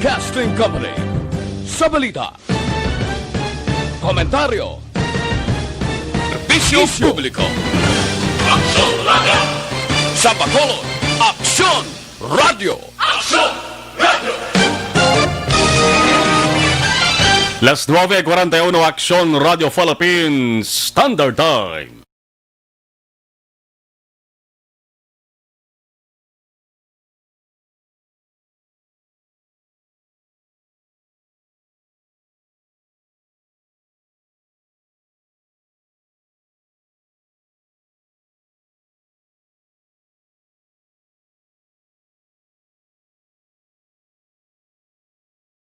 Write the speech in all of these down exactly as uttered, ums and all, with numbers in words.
Broadcasting Company. Sa balita, komentaryo, serbisyo publiko. Aksyon Radio. Sa Bacolod, Aksyon Radio. Aksyon Radio. Las nueve cuarenta y uno, Aksyon Radio Philippines Standard Time.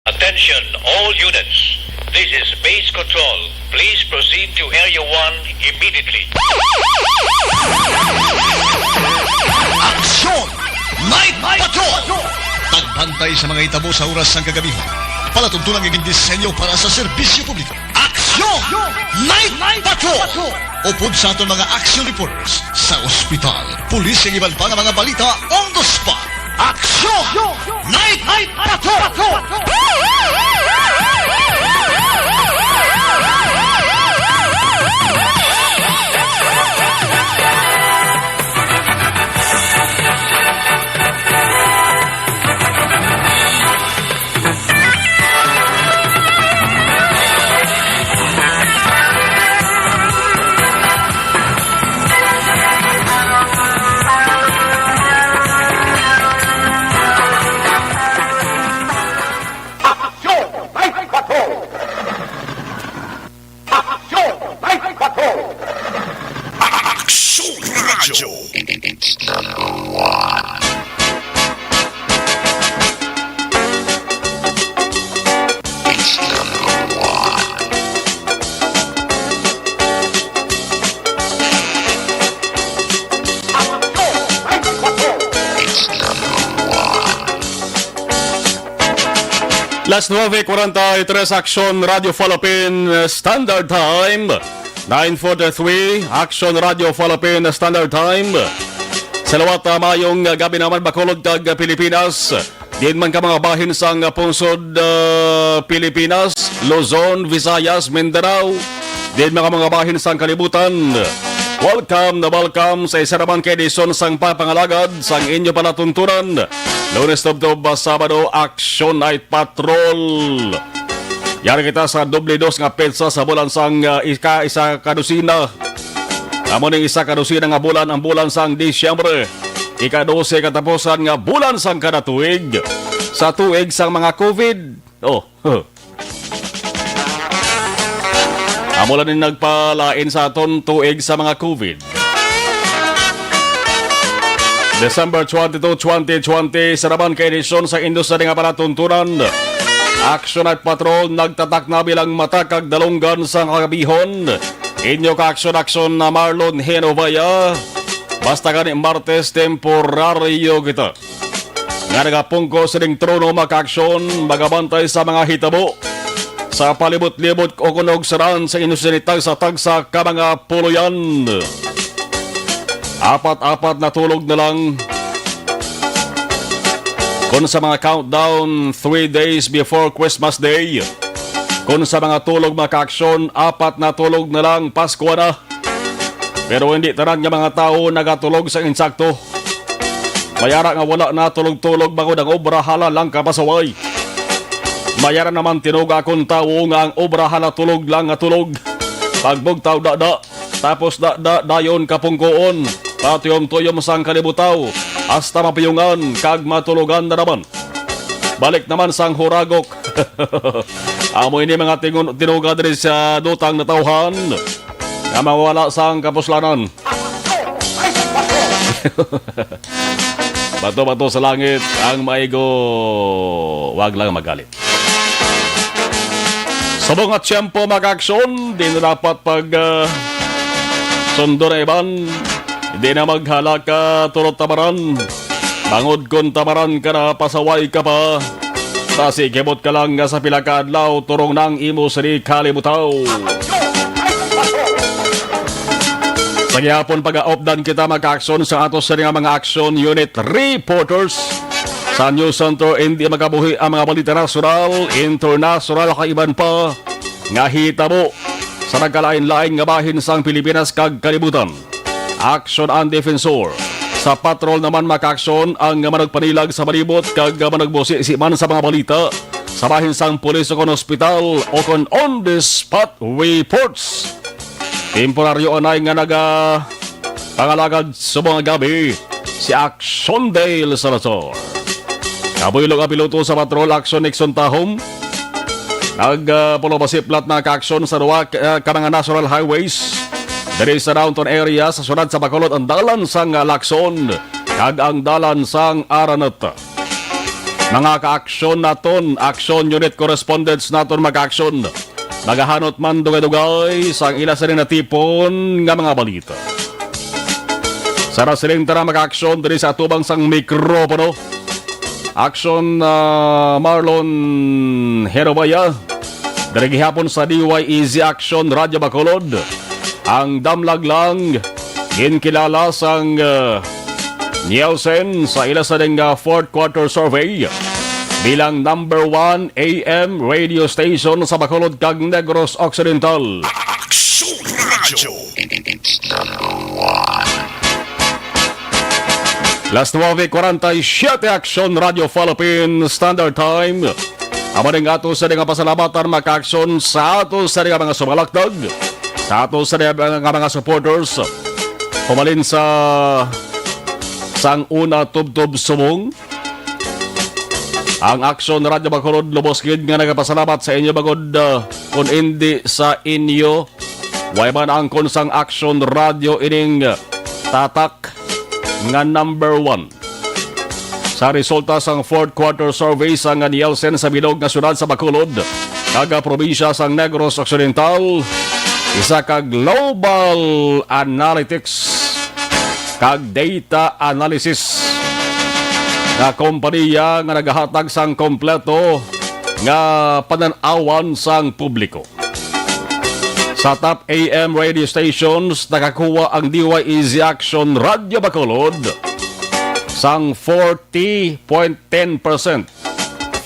Attention, all units. This is base control. Please proceed to Area one immediately. Aksyon! Night Patrol! Pagbantay sa mga hitabo sa oras sang kagabihan. Palatuntunan nga gindisenyo para sa serbisyo publiko. Aksyon! Night Patrol! Upod sa aton mga action reporters sa ospital, pulis, kag iban pa nga mga balita on the spot. Aksyon! Night Patrol! Aksyon! Night Patrol! Aksyon! Night Patrol! Aksyon Radyo! Las nueve cuarenta y tres, Aksyon Radio Philippine Standard Time. Nine forty-three, Aksyon Radio Philippine Standard Time. Sa liwat, ah, maayong, ah, gabi naman, Bacolod kag, ah, Pilipinas. Diin man ka mga bahin sang, ah, pungsod, ah, Pilipinas, Luzon, Visayas, Mindanao. Diin man ka mga bahin sang kalibutan. Welcome na welcome sa isa naman ka edisyon sang Pagpangalagad sang inyo palatuntunan. Lunes tubtob, ah, Sabado, Action Night Patrol. Yari kita sa doble dos nga petsa sa bulan sang, ah, ika isa ka dosena. Amo ning isa ka dosena nga bulan ang bulan sang Disyembre. Ika dose katapusan nga bulan sang kada tuig. Sa tuig sang mga COVID. Oh, huh. Amo lang ni nagpalain sa aton tuig sa mga COVID. December twenty-two, twenty twenty, sa naman ka edisyon sa Industry nga Palatuntunan. Action at Patrol nagtatak na bilang mata kag dalunggan sa kagabihon. Inyo ka aksyon-aksyon na Marlon Henovaya. Basta gani Martes, temporaryo kita nga nagapungko sining trono, makaaksyon, magabantay sa mga hitabo sa palibot-libot o kunog saran sa inyo sinitag sa tagsa ka mga puloyan. Apat-apat na tulog na lang. Kung sa mga countdown, three days before Christmas Day. Kung sa mga tulog, makaaksyon, apat na tulog na lang, Pasko na. Pero hindi tanan nga mga tawo nagatulog sa insakto. May ara nga wala natulog-tulog bangod ang obra hala lang kapasaway. May ara naman tinuga kon tawo nga ang obra hala tulog lang nga tulog. Pagbugtaw dada, tapos dada dayon kapungkoon, patuyom-tuyom sang kalibutaw, hasta mapiyungan kag matulogan na naman. Balik naman sang huragok. Amo ini mga tingun-, tinuga diri sa dutang natawhan nga mawala sang kapuslanan. Bato-bato sa langit ang maigo, wag lang magalit. Subong nga tiyempo, makaaksyon, di na dapat pag, ah, sundo na iban. Di na maghalaka, turot tamaran. Bangod kon tamaran ka na, pasaway ka pa. Sa sigibot ka lang nga sa pila ka adlaw, turong nang imo sini kalibutaw. Sa gihapon, pag-aupdan kita, makaaksyon sa ato sini nga mga action unit reporters. Sa News Center, hindi makabuhi ang mga balita nasyonal, internasyonal, kag iban pa nga hitabo sa nagkalain-lain nga bahin sang Pilipinas kag kalibutan. Aksyon ang defensor. Sa patrol naman, makaaksyon ang manugpanilag sa palibot kag manugbusi man sa mga balita sa bahin sang pulis o kon ospital o kon on the spot reports. Temporaryo anay nga naga pangalagad subong nga gabi si Action Dale Salazar. Kabuylog ang piloto sa patrol, Action Nixon Tahom. Nagpulong pasiplat na kaaksyon sa duha ka, ka mga national highways diri sa downtown area sa siyudad sa Bacolod, ang dalan sang Lacson kag ang dalan sang Araneta. Mga kaaksyon naton, action unit correspondents naton magkaaksyon. Nagahanot man dugay-dugay sang ila sini natipon nga mga balita. Sa nasiling tara makaaksyon diri sa atubang sang mikropono. Action, ah, Marlon Herobaya. Diri gihapon sa D Y E Z Action Radyo Bacolod. Ang damlag lang ginkilala sang, ah, Nielsen sa ila sa ding, ah, fourth quarter survey bilang number one A M radio station sa Bacolod kag Negros Occidental. Action Radio. Las nueve cuarenta y siete, Action Radio Philippine Standard Time. Amo ning ato sa nga pasalamatan, makaaksyon, sa ato sa nga mga sumalakdag, sa ato sa nga mga supporters. Pumalin sa sang una tubtob subong. Ang Action Radio Bacolod lubos gid nga nagapasalamat sa inyo, bangod, ah, kung indi sa inyo, way man angkon sang Action Radio ining tatak nga number one. Sa resulta sang fourth quarter survey sang Nielsen sa bilog nga syudad sa Bacolod, kag probinsya sang Negros Occidental, isa ka global analytics kag data analysis nga kompanya nga nagahatag sang kompleto nga panan-awan sang publiko. Sa top A M radio stations, nakakuha ang D Y E Z Action Radio Bacolod sang forty point ten percent.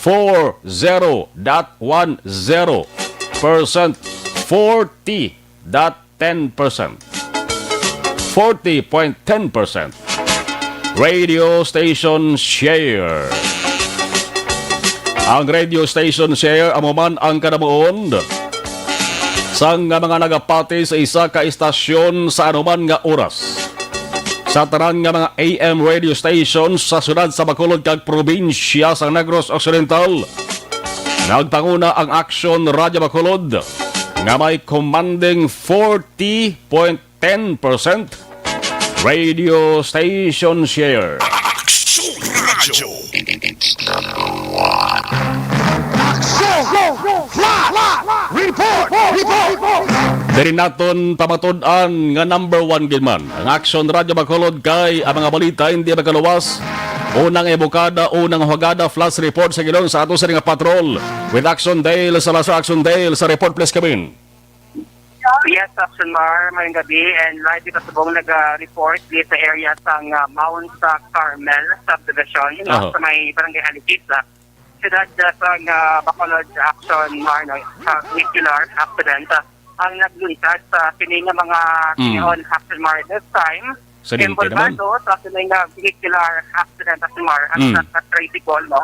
Four zero dot one zero percent. Forty dot ten percent. Forty point ten percent. Radio station share. Ang radio station share amo man ang kadamuon sang mga nagapati sa isa ka istasyon sa anuman nga oras. Sa tanan nga mga A M radio stations sa siyudad sa Bacolod kag probinsya sa Negros Occidental, nagpanguna ang Action Radio Bacolod nga may commanding forty point ten percent radio station share. Action Radio. Action! Report! Report! Diri naton pamatud-an nga number one gid man ang Action Radio Bacolod, kay ang mga balita hindi makaluwas. Unang ebokada, unang hugada, flash report sa gilong sa ato sa nga patrol with Action Dale Salazar. Action Dale, sa report, please come in. Yes, Action Mar, mayong gabi, and live kita subong naga-report dito sa area sa, ah, Mount, ah, Carmel subdivision, no, Aha. sa may barangay Alicisa, siyudad, ah, sa, ah, Bacolod, Action Mar, no, sa vehicular accident, ah, ang naglunsad sa kini nga mga Mm. tion, Action Mar, this time. Sa Leyte naman. Involvado sa kini nga vehicular accident, Action Mar, ang Mm. isa ka tricycle, no?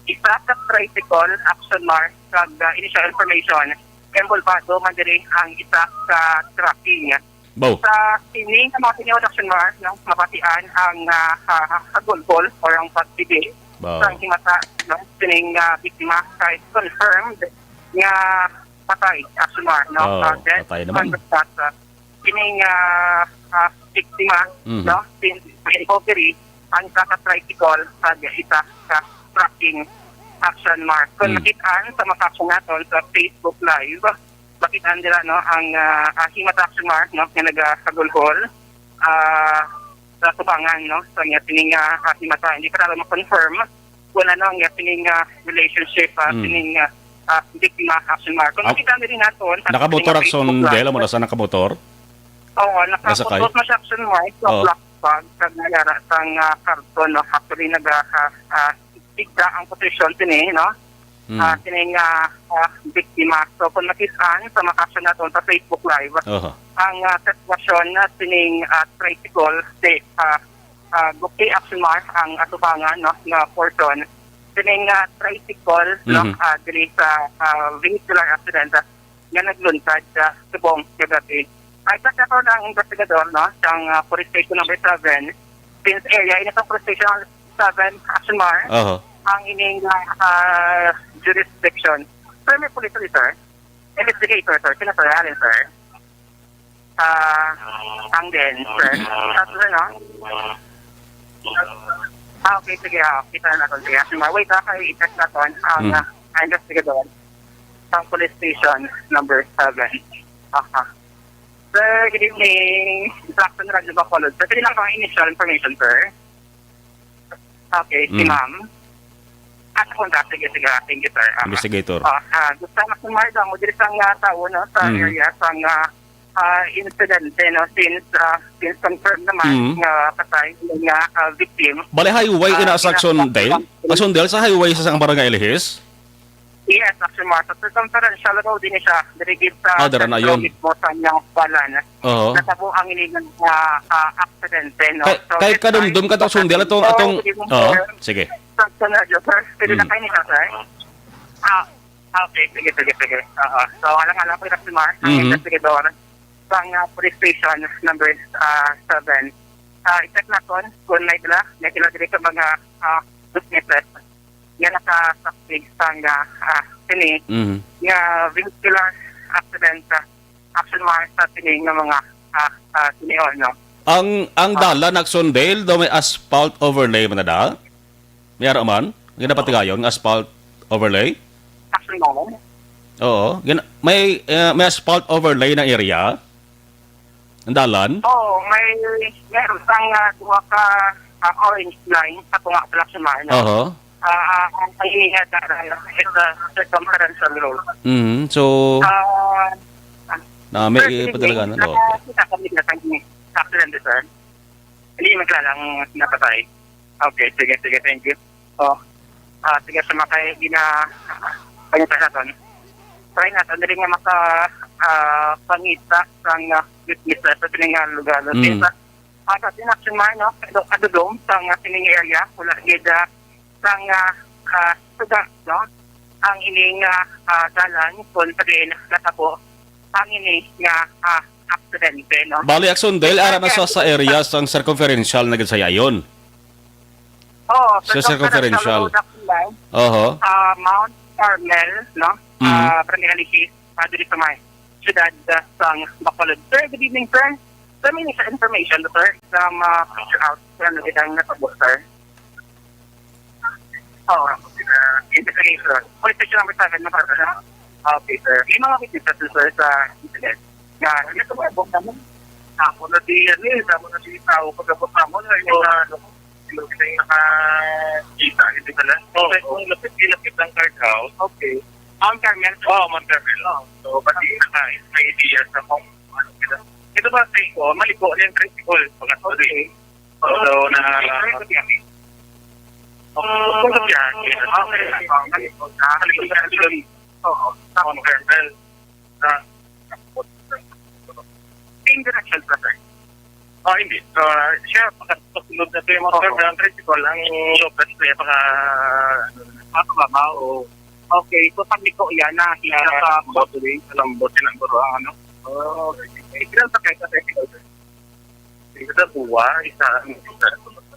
Isa ka tricycle, Action Mar, kag, ah, initial information, involvado man diri ang isa ka trucking. Baw. Sa sining nga mga tinuod, Action Mar, no, mabatian ang, ah, ka-, kagulgol or ang pagtibi Baw. sa himata, no, sining, ah, biktima, kay confirmed nga patay, Action Mar, no? Oh, Ah, dead patay naman. on the spot, ah, sining, ah, ah, biktima, Mm. no, since recovery ang isa ka tricycle kag isa ka trucking, Action Mar. Kung Mm. makit-an sa mga action naton sa Facebook Live, makit-an nila, no, ang, ah, ah, himata, Action Mar, no, nga nagakagulgol, ah, sa tubangan, no, sa nga sining, ah, ah, himata. Hindi pa natin ma-confirm kung ano ang nga sining, ah, relationship, ah, Mm. sining, ah, ah, biktima, Action Mar. Kung Ah, makita nila naton sa nakamotor, sining Action Facebook Live. Dale, mo na sa nakamotor? Oo, Nasakay? nakamotor na siya, Action Mar, sa Oh. black bag, sa nagara sang, ah, karton, no. Actually, nag, ah, ah, Tigda ang posisyon sini, no? Mm. Ah, sining, ah, ah, biktima. So, kung makit-an sa makasyon naton sa Facebook Live, Oho. ang, ah, sitwasyon na sining, ah, tricycle, si, ah, ah, Gukti Action Mark ang atubangan, no, nga portion. Sining, ah, tricycle, no, Mhm. ah, diri sa, ah, vehicular accident, ah, nga naglunsad, ah, subong kagabi. Ay, sa karon ang investigador, no, sang, ah, Police Station Number Seven, since area, ini sa Police Station Seven, Action Mark, Oho. ang ining, ah, jurisdiction. Sir, may police officer? Investigator, sir. Sino, sir? Alin, sir? Ah, ang din, sir. Tapos, ano? Ah, okay, sige, ah, kita na natin. Sige, Action Mark. Wait, ah, kay i-check natin ang, Hmm. ah, ang investigador sa police station number seven. Aha. Sir, good evening. Jackson Radyo Bacolod. Sir, pwede lang ang initial information, sir? Okay, si Mm. ma'am. Ah, sa kontra. Sige, sige. Ah, thank you, sir. Ah, Investigator. ah, ah, gusto na sumardang mo diri sa nga tao, no, sa Mm. area, sa nga, ah, insidente, no, since, ah, since confirmed naman Mm. nga patay nga, ah, victim. Bale, highway Ah, ina sa Action Dale? Action Dale sa highway sa, sa barangay Elihis? Yes, Action Mark. Sa circumferential road din siya. Diri gid sa Ah, dara na sentro yun. mismo sa Nyang Balan. Oo. Natabo ang ini nga, ah, aksidente, no? Kay, So, kay this kadumdum time, ka to, Sundel, atong, atong, good evening, oo, sir. Sige. Sa, sa radyo, sir. Pwede na Mm. kayo nila, sir? Ah, okay. Sige, sige, sige. Oo. So, alang-alang po yung Action Mark, ang Mhm. investigador sa nga police station number, ah, seven. Ah, i-check naton kung may dala, may dala diri sa mga, ah, witnesses nga nakasaksi sa nga, ah, sini Mhm. nga vehicular accident, ah, Action Mark sa sini nga mga, ah, ah, sini, oh, no? Ang, ang Ah. dalan Action Dale daw may asphalt overlay man na da? May ara man? Ginapatigayon nga asphalt overlay? Action Mark? Oo. Gina-, may, eh, may asphalt overlay na area? Ang dalan? Oo, may, meron sang, ah, duha ka, ah, orange line sa tunga sa Action Mark, no? Oho. Ah, ah, ang, ang area dara is, ah, circumferential road. Mhm. So, Ah, na may sir, sige, ipadalagan, ano? Nakakita kami na sa accident, sir. Hindi man kilala ang napatay. Okay, sige, sige, thank you. Oh. Ah, sige, sa makay gina, pangita naton. Try naton, dili nga maka, ah, pangita sang, ah, witness sa sini nga lugar. Mm. Since, ah, sa atin Action Mark, no? Pero kadudom sa nga sining area, wala gid, ah, sang, ah, ah, suga, no? Ang ining, ah, ah, dalan, kung sa diin natabo ang ini nga, ah, aksidente, no? Bali, Action Dale, ara na sa, sa area sang circumferential na gid sa yayon. Oo, Sa circumferential. Circumferential Road, Action Mark. Oho. Ah, Mount Carmel, no? Mhm. Ah, Barangay Alihis, ah, diri sa may siyudad, ah, sang Bacolod. Sir, good evening, sir. Sir, may isa information, sir, sa mga picture out, sir, ano gid ang natabo, sir? Oo, ah, investigation. Police station number seven, no, sir? Ah, okay, sir. May mga witnesses, sir, sa incident. Nga, ano ito ba? Ako na di, ano eh, ako na di tao, pagkabot ako na yung mga, ano, yung nakakita, hindi pala. Oo. Kasi kung lapit, lapit ang guard house. Okay. Mount Carmel? Oo, Mount Carmel. Oo. So, pati naka, may idea sa kung ano sila. Ito ba, sa ko, maliko na yung tricycle. Pagkatapos, okay. So, na, okay. Kung sa biyahe, okay. Maliko na yung tricycle. Oo. Mount Carmel. Na, Same direction pa, sir? Ah, hindi. Ah, siya, pagkasunod na ito yung mga Oo. Ang tricycle, ang locals na yung paka, ano, Ah, pababa, o. Okay, so pag liko yan na, hindi na sa Lambot, Botuling. Sa Lambot, sa Lambot, ang ano. Oh, okay. Ilan sa kayo sa tricycle, sir? Isa sa buwa, isa, isa,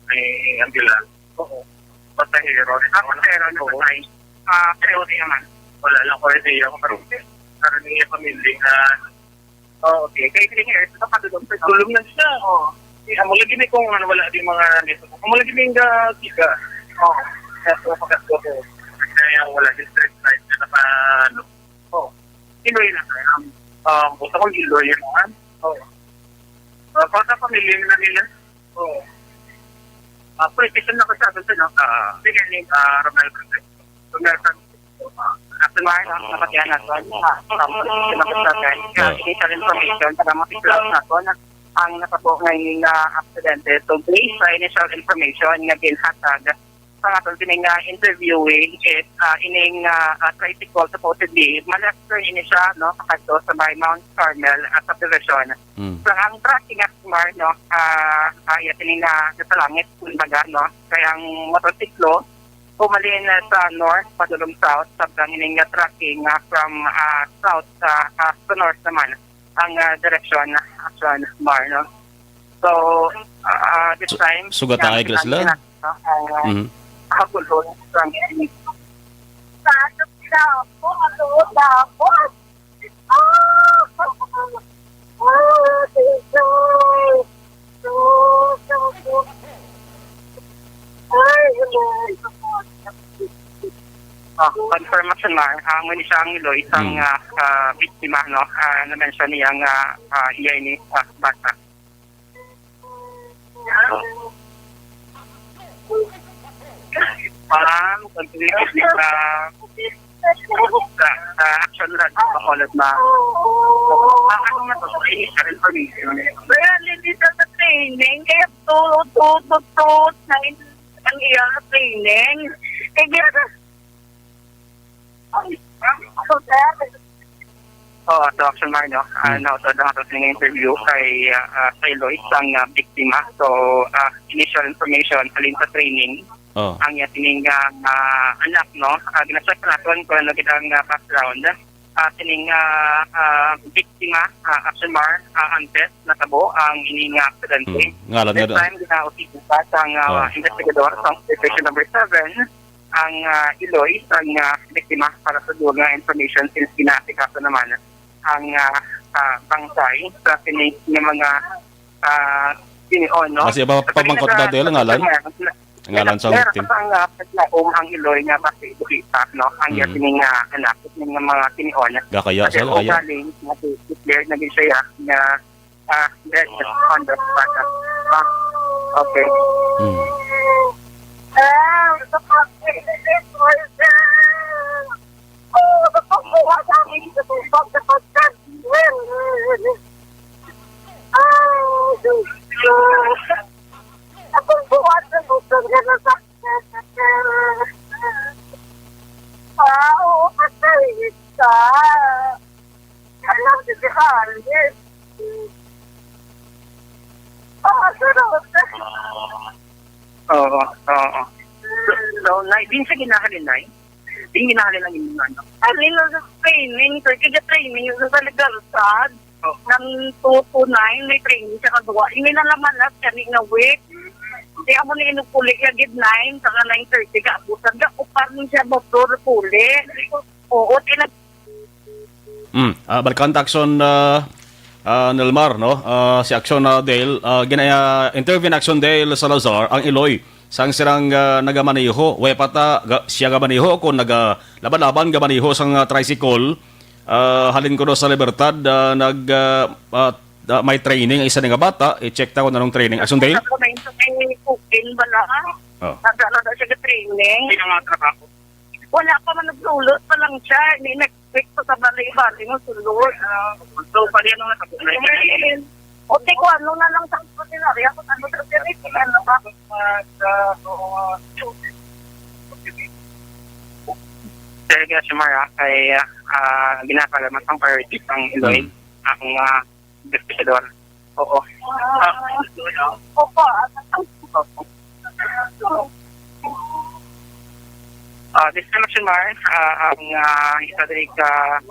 may ambulance. Oo. Pasahero. Ah, pasahero na Oo. patay. Ah, pero di naman. Wala lang ko idea kung karon. Karon niya pamilya nga. Oh, okay. Kay three years, ito pa doon. Tulong na siya. Oo. Eh, amo lagi ni kung ano, wala di mga nito. Amo lagi ni nga kika. Oo. Kaya po, pagkat ko po. Kaya wala di stress life na naka, ano. Oo. Iloy na kaya. Um, um, gusto kong iloy yun, ha? Oo. Uh, para sa pamilya na nila. Oo. Ah, politician na ko sa atin, no? Ah, sige, ni, ah, Romel Francisco. Romel Francisco. Ah, Action Mark, no? Napatihan naton. Ah, tapos, sinagot natin. Ah, initial information, para ma-figure out naton ang natabo nga ini nga aksidente. So, based sa initial information nga ginhatag sa aton sining, ah, interviewee is, ah, ining, ah, ah, tricycle supposedly, ma-left turn ini siya, no, pakadto sa may Mount Carmel, ah, subdivision. Mm. So, ang tracking, Asmar, no, ah, ah, iya sining, ah, nasalangit, kumbaga, no, kay ang motorsiklo, pumalin, ah, sa north, padulong south, sabtang ining, ah, tracking, ah, from, ah, south, ah, ah, to north naman ang, ah, direksyon, Asmar, no. So, ah, this So, time, sugat ang ang iglesia? Ang, ah, Mhm. Habulon sa Ah, confirmation, Mar. Ah, amo ni siya ang iloy sang, Mm. ah, ah, biktima, no? Ah, na-mention niya nga, ah, iya ini, ah, bata. Ma'am, continue sa, sa, sa action na, makulot na. Ah, ano na to? Sa initial information. Well, hindi siya sa training, kaya to, to, to, to, na in-, ang iya training. Kaya, ay, so, sir, Oh, so, Action Mar, no? Ah, Hmm. Nautod ang ato nga interview kay, ah, ah, kay Lois, ang, ah, biktima. So, ah, initial information, halin sa training, Oh. Ang iya sining, ah, ah, anak, no? Ah, gina-check pa naton kung ano gid ang, ah, background. Ah, sining, ah, ah, biktima, ah, Action Mar, ah, antes natabo ang ining, ah, aksidente. Hmm. Ngalan This nga daw. Time, ginausisa sang, ah, Ah. Investigador sa Station Number Seven, ang, ah, iloy sang, ah, biktima para sa dugang nga information since ginaasikaso naman ang, ah, ah, bangkay sa sining nga mga, ah, tinion, no? Kasi ba, Sa pamangkot na dito, ang ngalan? Ang ngalan sa victim? Ang, ah, paglaom ang iloy nga basi buhita, no? Ang Mm. iya sining, ah, anak, sining nga mga tinion. Gakaya Kasi siya, gakaya. Ugaling nga declared na gid siya nga ah, dead on the spot. Ah, okay. Hmm. Ah, oo, patay ka. Alam, si Johannes. Ah, sunod. Oo, oo. So, so, Nay, din sa ginahalin, Nay? Din ginahalin ang inyong anak? Halin lang sa training, sir. Kaya training sa Legaltad. Oh. Nang two to nine, may training siya kadwa. Hindi na naman na siya ni nga week. Kaya mo na inupuli ka gid nine, saka nine thirty ka. Abutan ka, upar mo siya motor, puli. Oo, tinag- Mm. Ah, balikan ta, Action, ah, ah, Nelmar, no? Ah, si Action, ah, Dale, ah, gina-, ah, interview ni Action Dale Salazar, ang iloy sang sirang, ah, nagamaneho. Way pa ta, ga-, siya gamaneho kung naga-, laban-laban gamaneho sang, ah, tricycle, ah, halin kuno sa Libertad, ah, nag, ah, ah, ah, may training ang isa nga bata. I-check ta kung anong training. Action Dale? Ako na yung may cooking bala. Oh. Nagdala na siya ka training. Hindi na mga trabaho. Wala pa man, naglulot pa lang siya. Hindi nag-expect pa sa bali-bali mo sulod. Ah, so, pali ano na sa problema? O, di ko ano na lang sa ordinarya kung ano sa diri, kung ano ba? Sir, kaya si Mara, kay, ah, ah, ginakalaman ang priority sang iloy. Mm. Ang, ah, investigador. Oo. Ah, opo. Ah, this time, Action Mar, ah, ang, ah, isa diri ka,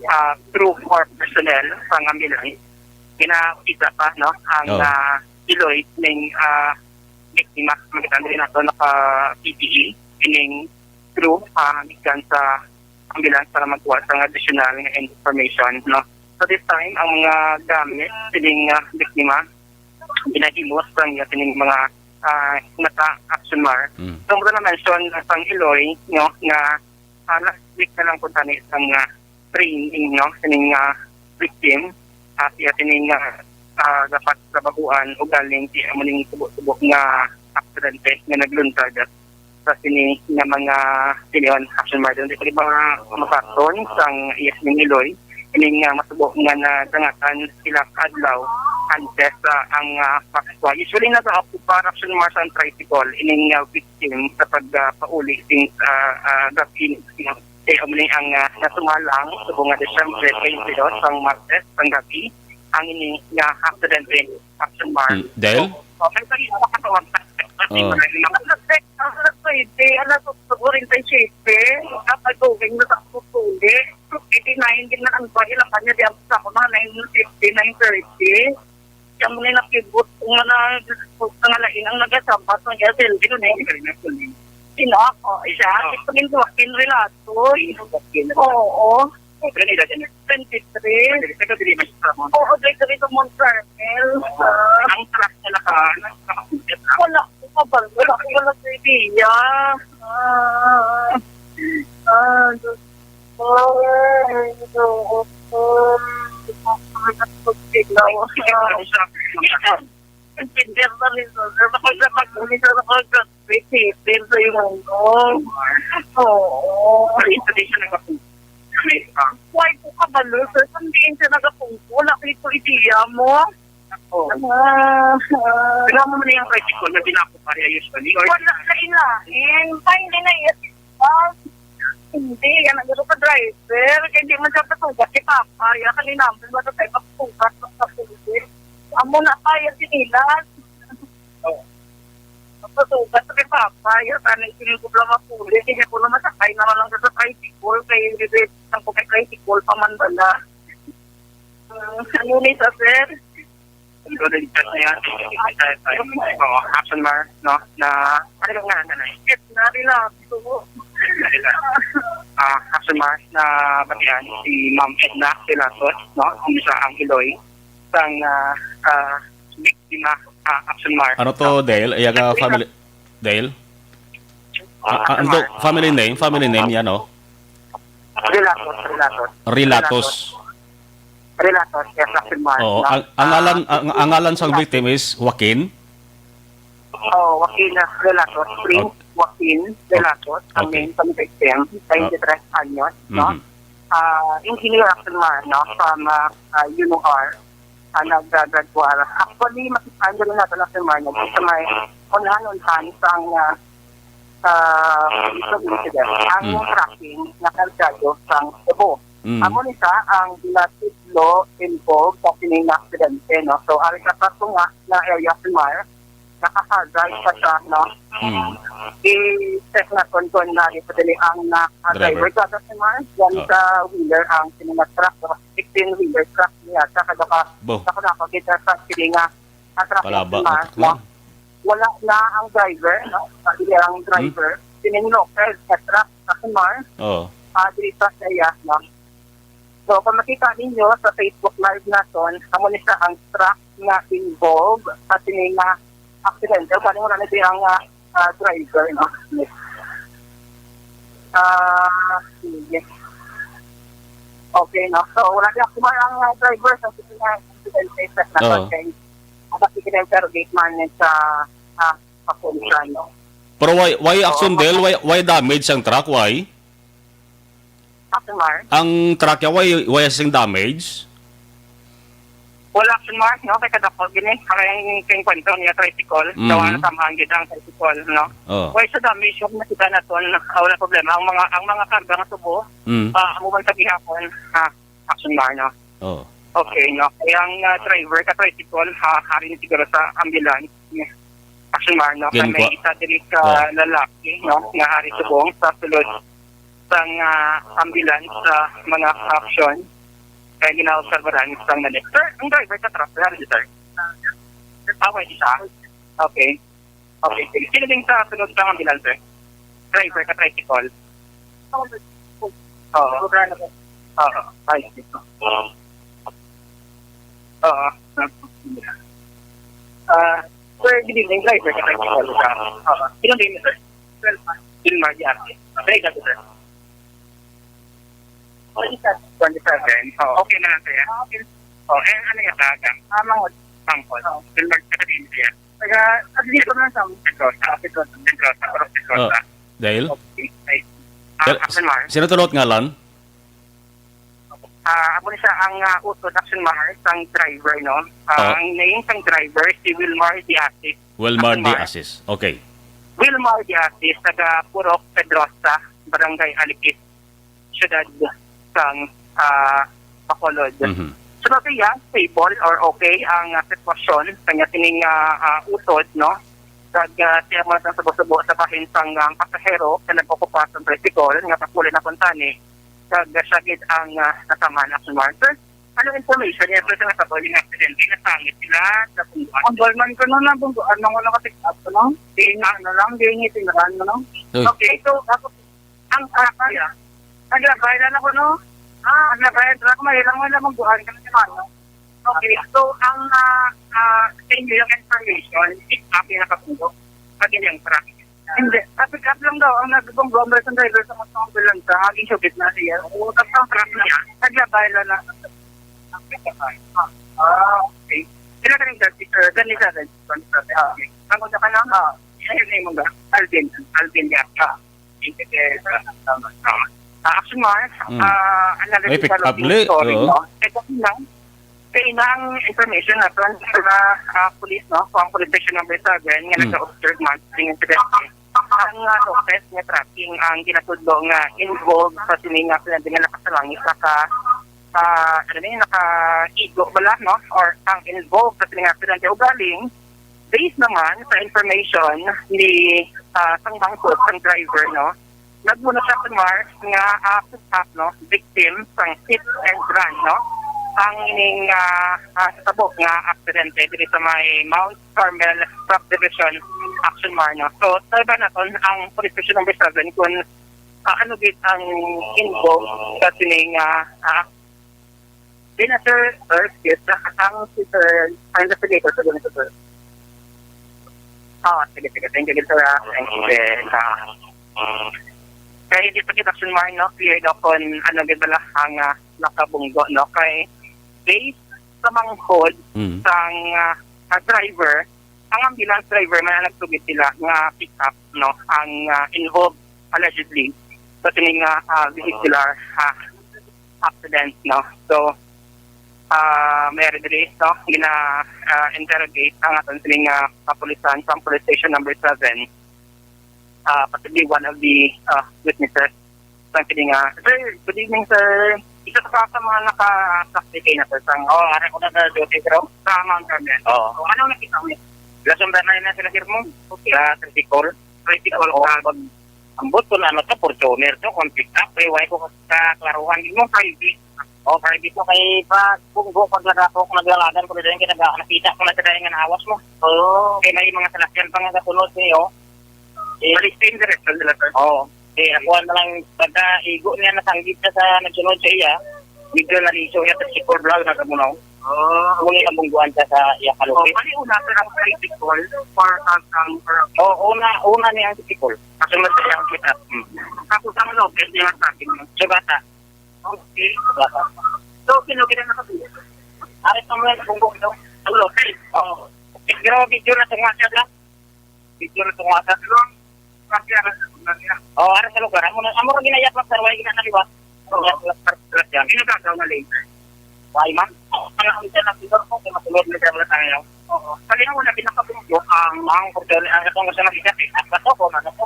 ah, crew or personnel sang ambulance, ginausisa pa, no, ang, Oh. ah, iloy ning, ah, biktima. Makita diri nato naka P P E ining crew, ah, gikan sa ambulance para magkuha sang additional nga information, no? So, this time, ang mga gamit sining, ah, biktima, ginahimos sang iya sining mga, ah, mata, Action Mar. Mm. So, mura na mention sang iloy, no, nga, ah, last week na lang kuntani sang, ah, training, no, sining, ah, victim, ah, iya sining, ah, ah, dapat trabahuan ugaling ti amo ning subo-subo nga aksidente nga nagluntad sa sini nga mga tinion, Action Mar. Di pa gid mga mapaton sang iya sining iloy, ini nga masubo nga nadangatan sila kaadlaw Sanchez, ah, ang, ah, Pascua. Usually, nagaokupa, Action Mar, sa tricycle ining, ah, victim sa pagpauli since, ah, ah, gab-i, no? Kay amo ni ang, ah, nasumalang subong nga Disyembre twenty-two, sang Martes, sang gab-i, ang ini nga aksidente, Action Mar. Mm, Del? So, so, may pag-iisip ka sa website. Oh. Alas siyete, alas otso kuwarenta y siyete, kapag going na sa Putuli, eighty-nine din na ang bahay lang kanya, di ang sa ako, mga nine fifty, nine thirty. Siya mo na nakibot, kung na, kung na lain ang nagasambat, ang gas, hindi ko na yung Sino ako? Siya, Oh. ito yung Joaquin Relato. Oo. Pero nila din. Twenty-three. Pero dili man siya sa Mount Oo, dito, dito, Mount Carmel. Ah. Ang truck na naka, naka, Wala ko kabalo. Wala ko, wala ko idea. Ah. Ah, Diyos ko. Ay, Diyos ko. Ang pindir na rin, sir. Sir, baka siya mag-, baka siya mag-, Pero yung ano, oo. Sa isa din siya nagkapungko. Why po ka ba, sir? Kung diin siya nagkapungko, wala kayo po idea mo? Oo. Ah, ah. Pero mo na yung tricycle na binako pa rin, usually, or Wala na ilain. Pa, hindi na yes. Ah, hindi, yan ang gusto sa driver. Kaya hindi man siya patugat si Papa. Yan, kanina, ang mga tayo pagpugat sa pulis. Amo na pa, yan sinilas. Oo. Pagpasugat sa kay Papa, ya, tanay sinin ko lang mapuli. Kaya ko lang masakay naman lang sa tricycle. Kaya hindi pwede lang ko kay tricycle pa man bala. Ah, ano ni sa, sir? Ito din, chat na yan. Oo, Action Mar, no? Na, ano yung ngalan na eh? Edna Relato. Edna. Ah, Action Mar, na batian si Ma'am Edna Relato, no? Ang isa ang Iloy. Sang, ah, ah, biktima, ah, Action Mar. Ano to, Dale? Iya ka family, Dale? Ah, ah, ano to? Family name? Family name yan, no? Relatos, Relatos. Relatos. Relatos, yes, Action Mar, Oo, no? Ang, ang Ah, ngalan, ang, ang ngalan sang victim is Joaquin? Oh, Joaquin Relatos, Prince Okay. Joaquin Relatos, ang Okay. name sa victim, twenty-three anyos, no? Mhm. Ah, engineer, Action Mar, no? From, ah, ah, U N O R, ah, naggraduar. Actually, makita nyo rin natin, Action Mar, no? Sa may unhan-unhan sang, ah, sa, sa incident. Ang Mm. tracking na kargado sang tubo. Mm. Amo ni siya ang natudlo involved sa sining aksidente, no? So, ari sa katunga na area, Action Mar, nakahagad pa siya, no? Mm. I-check naton kung nari pa dili ang na-, ah, Driver. driver sa, Action Mar. Yan Oh. sa wheeler ang sining truck, no? Sixteen-wheeler truck niya. Sa kada ka, Bo. sa kada ka, kita sa sining, ah, ah, truck, Palaba Action Mar, ang truck no? lang. Wala na ang driver, no? Sa dili ang Hmm? driver. Sining local sa truck, Action Mar. Oh. Ah, dili sa saya, no? So, kung makita ninyo sa Facebook Live naton, amo ni siya ang truck nga involved sa sini nga aksidente. Kani wala na siya ang, ah, ah, driver, no? Ah, sige. Okay, no? So, wala siya. Kumar ang, ah, driver sa sini nga aksidente sa Oo. Nakatay. Ang makikita-interrogate man sa, ah, kapulisan, no? Pero why, why Oo, Action Del? Why, why damage ang truck? Why? Action Mar? Ang truck niya, why, why sing damage? Wala, Action Mar, no? Kay kadako, gini, para yung, yung kwento niya, tricycle. Mhm. Daw na tamahan gid ang tricycle, no? Oh. Why sa damage, yung nakita naton, ah, wala problema. Ang mga, ang mga karga nga tubo, Mm. ah, amo man sa gihapon, ha, Action Mar, no? Oh. Okay, no? Kaya ang, ah, driver ka tricycle, ha, hari na siguro sa ambulance. Action Mar, no? Kay Gin-, may kwa-, isa diri ka oh. lalaki, no? Nga hari subong sa sulod sang, ah, ambulance sa mga action. Kaya ginaobserbahan sang nalit. Sir, ang driver ka truck, wala rin, sir? Ah, wala isa. Okay. Okay, sige. Sino din sa sulod sang ambulance, sir? Driver ka tricycle? Oo. Oo. Ay, sige. Oo. Ah, sir, good evening, driver ka tricycle ka? Oo. Sino din, sir? Wilmar Diarte. Very good, sir. Twenty-seven. Twenty-seven. Oh, okay na lang, sir. Ah, okay. Oh, eh, ano yung taga? Ah, Mangod. Mangod. Oh. Wilmar, taga din, sir. Taga, at dito na sa Pedrosa. Pedrosa. Pedrosa, pero Pedrosa. Oh, Dale? Okay. Ay. Ah, Dal-, Action Mar. Sino to, ngalan? Ah, Amo ni siya ang, ah, utod, Action Mar, sang driver, no? Ah, Oh. Ang name sang driver, si Wilmar Diasis. Wilmar Action Mar. Diasis. Okay. Wilmar Diasis, taga Purok Pedrosa, Barangay Alipis, siyudad sang, ah, Bacolod. Mhm. So, sabi niya, stable or okay ang, ah, sitwasyon sa niya sining, ah, ah, utod, no? Kag, ah, siya mo lang subo-subo sa bahin sang, ah, pasahero sa nag-ocupa sa tricycle nga pakuli na kuntani. Kag, ah, siya gid ang, ah, natamaan, Action Mar. Sir, ano information niya, sir, sa natabo yung aksidente? Nasangit sila sa Bungguan? Ang barman ko na lang, Bungguan, ano, naka-pick up ko, no? Di, ano lang, di, ngitinuran mo, no? Uy. Okay, so, ako, ang, ah, kaya, naglabay lang ako, no? Ah, naglabay ang truck, may ilang, may lamang buwan, kami si Mano. Okay, so, ang, ah, ah, sa inyo yung information, pick up yung nakabunggo, pag yung truck. Hindi, ah, pick up lang daw, ang nagbunggo, ang driver sa mga ambulansya, aging showbiz na siya. Oo, tapos ang truck niya, naglabay lang na. Ah, okay. Sila ka rin dati, sir. Ganito, sir. Ah, okay. Ang una ka lang, ah, ano yung name mo ba? Alvin. Alvin Yata. Thank you, sir. Ah, Action Mar, Mm. ah, another May pick up story, li-, oo. No? Ito na, kaya na ang information naton sa, ah, police, no? Kung ang police station number seven, nga Mm. nag-observe man sa incident. Ang, ah, suspect nga tracking ang ginatudlo nga involved sa sini nga aksidente nga nakasalangit sa ka, ah, ano ni, nakaigo bala, no? Or ang involved sa sini nga aksidente. Ugaling, based naman sa information ni, ah, sang bangkod, sang driver, no? Nagmuna siya, Action Mar, nga, ah, pick up, no? Victim sang hit and run, no? Ang ining, ah, ah, sabok nga aksidente diri sa may Mount Carmel Subdivision, Action Mar, no? So, sa iba naton ang Police Station Number Seven kung, ah, ano gid ang involved sa sining, ah, ah, Di na, sir, sir, yes, ang si sir, ang investigator, sir, ganito, sir. Ah, sige, sige. Thank you, sir, ah. Thank you, sir. Ah, kay hindi pa kita, Action Mar, no? Clear daw kung ano gid bala ang, ah, nakabunggo, no? Kay based sa mangkod Mm. sang, ah, ah, driver, ang ambulance driver man ang nagsugid sila nga pick up, no, ang, ah, involved allegedly sa sini nga, ah, vehicular, ah, accident, no. So, ah, may diri, no, gina, ah, interrogate ang aton sini nga kapulisan sa police station number seven, ah, possibly one of the, ah, witnesses. Sang sini nga, sir, good evening, sir. Isa ka sa mga naka-, sa kay na, sir, sang, oh, ara ko na sa duty, sir, oh. Sa Mount Carmel. Oo. Oh, anong nakita mo? Lasunda na yun na sila, sir, mo. Okay. Sa tricycle. Tricycle, oo, sa pag-, ambot ko na, ano to, Fortuner to, kung pick up, eh, why ko kaklaruhan mo? Private. Oh, private ko kay pa, kung go, pag nagako, kung naglalagan ko, dahil kaya nag-, nakita ko na sa dahil nga naawas mo. Oo. Kay may mga salakyan pa nga kasunod niyo. Eh, balik sa indireksyon nila, sir. Oo. Eh, ako na lang, pagka igo niya, nasanggit siya sa nagsunod sa iya, medyo naliso niya sa tricycle vlog, nagkamunaw. Oh, muli okay. Ang bungguan siya sa iya kalupit. Oh, pali una, sir, ang tricycle for ang, ang, for Oo, una, una niya ang tricycle. Kasunod sa iya ang kita. Hmm. Tapos ang lopit niya sa akin. Sa bata. Okay. Bata. So, sino kita nakabili? Arit ang mga bunggo ito. Ang lopit. Oo. Pero video na tunga siya, sir. Video na tunga siya. Pero, kasi ang, ang, ang, Oh, ara sa lugar. Amo na, amo ra ginayap lang, sir. Wala ginanaliwat. Oo. Ginagagaw na later. Why, ma'am? Ang ang isa na siguro po, kung matulog na siya, wala tayo. Oo. Kali na una, pinakabunggo ang Ang Fortuner, ang atong gusto na siya, eh. At bato ko, ano po?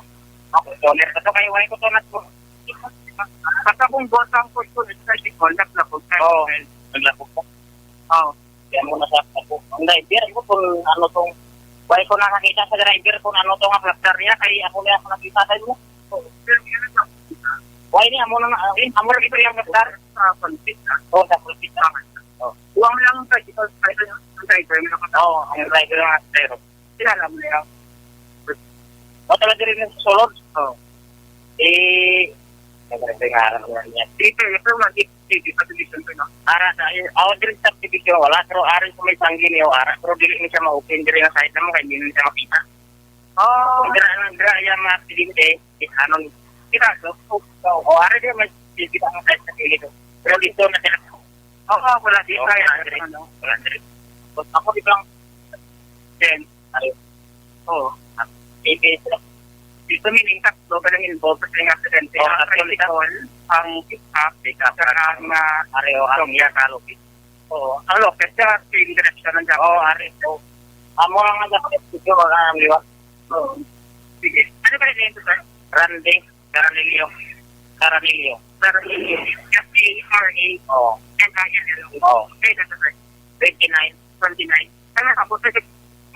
Ang Fortuner, bato kayo, why ko to nat-, Pagkabunggo sa ang Fortuner, sa Bicol, naglabog tayo. Oo, naglabog po. Oo. Kaya mo na sa ako. Ang driver ko kung ano tong, why ko nakakita sa driver kung ano tong plastar niya, kay ako niya ako nakita sa inyo. Pero yun ang nakita. Why niya mo na, ah, amo ra ito yung plastar? Sa pansit, ah. Oh, sa pansit. Oh. Huwag lang sa ito, sa ito, ang driver mo nakita. Oo, ang driver nga, pero kilala mo na yan. O, talaga rin yung sulod. Oo. Eh, nagre-, ngaran mo niya. Dito, ito, mag-, Sige, sa division ko, no? Ara sa, eh, oh, diri sa division, wala. Pero ari sa may sanggi niyo, ara. Pero dili ni siya ma-open, diri nga side naman, kaya hindi ni siya makita. Oh. Dira lang, dira, yung mga aksidente, eh, ano, kita, so, oh, oh, oh, ari din, may kita ang side sa kilid, oh. Pero dito na sila. Oo, wala dito, Oh, kaya, wala diri. Ano? Wala diri. But ako, di ba, then, ay, oh, A B S lang. So, meaning, tatlo ka lang involved sa same aksidente. Oh, ang actually, tricycle, ang pick-up, pick-up, saka ang, ah, pareho ang Lopez. Iya, Lopez. Oo, ang Lopez, sa same direction ang dapat. Oo, ari. Oo. Amo ang dapat, siguro, ang liwa. Oo. Sige. Ano ba yung name, sir? Randy Caranillo. Caranillo. Caranillo. F A R A N I L L O. Oo. Kaya na, sir. Twenty-nine. Twenty-nine. Ano, ako, sir,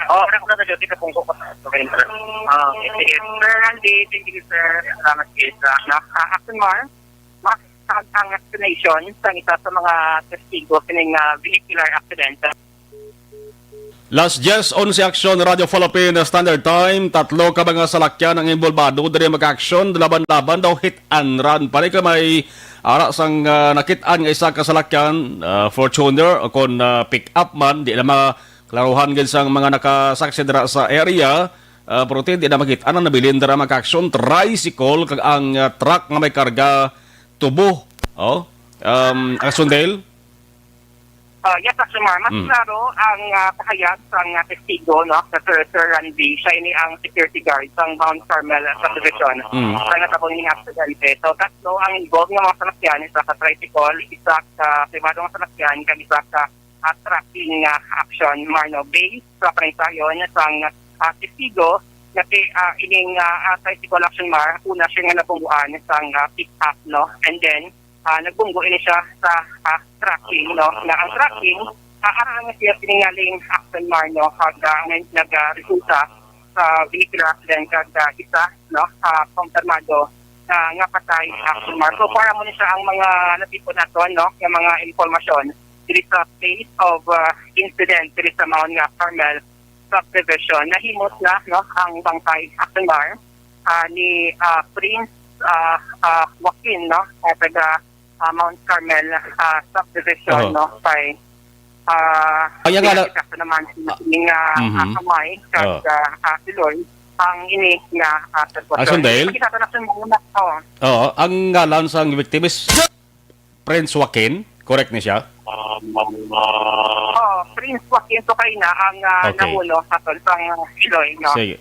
Oh, anak na sa duty ka pungko ko sa Central. Ah, okay, sige. Sir Randy, thank you, sir. Salamat, sir. Sa, na, ah, action, Mar. Mas ang, ang explanation sa isa sa mga testigo sining, ah, vehicular accident. Las diez onse, Aksyon, Radyo Philippine Standard Time. Tatlo ka mga salakyan ang involbado diri, mag-action, laban-laban daw, hit and run. Pare ka may ara sang, ah, nakit-an nga isa ka salakyan, ah, Fortuner o kon, ah, pick-up man, di na maklaruhan gid sang mga nakasaksi dira sa area. Ah, pero di na makit-an ang nabilin dira, mag-action, tricycle kag ang, ah, truck nga may karga tubo. Oh, um, Aksyon Dale? Ah, yes, Action Mar. Mas Mm. klaro ang, ah, pahayag sang, ah, testigo, no, sa Sir, Sir Randy. Siya ini ang security guard sang Mount Carmel, ah, subdivision. Mm. Sa natabong ning aksidente. So, tatlo ang involved nga mga salakyan, isa ka tricycle, isa ka pribado nga salakyan, kag isa ka, ah, trucking, ah, action, Mar, no. Based sa panaysayon sang, ah, testigo, nga si, ah, ining, ah, ah, tricycle, Action Mar, una siya nga nabungguan sang, ah, pick-up, no. And then, ah, nagbunggo ini siya sa, ah, trucking, no? Nga ang trucking, ah, ara nga siya siningaling Action Mar, no? Kag, ah, nag-, nag-, ah, resulta sa vehicular accident kag, ah, isa, no? Ah, kumpirmado, ah, nga patay, Action Mar. So far, amo ni siya ang mga natipon naton, no? Nga mga impormasyon diri sa place of, ah, incident diri sa Mount nga Carmel subdivision. Nahimos na, no, ang bangkay, Action Mar, ah, ni, ah, Prince, ah, ah, Joaquin, no, ah, taga, ah, Mount Carmel, ah, subdivision, Oo. no, kay, ah, Ay, ang ngala- pinakita naman sa Ah, nga, mhm. ah, kamay, kag, Oo. ah, ah, Siloy, ang ini nga, ah, sitwasyon. Action Dale? Nakita ko na sa mga, oh. Oo, ang ngalan sang victim is Prince Joaquin, correct ni siya? Oh, Prince Joaquin Sukaina ang, ah, Okay. namuno sa tol sang Iloy, no? Sige.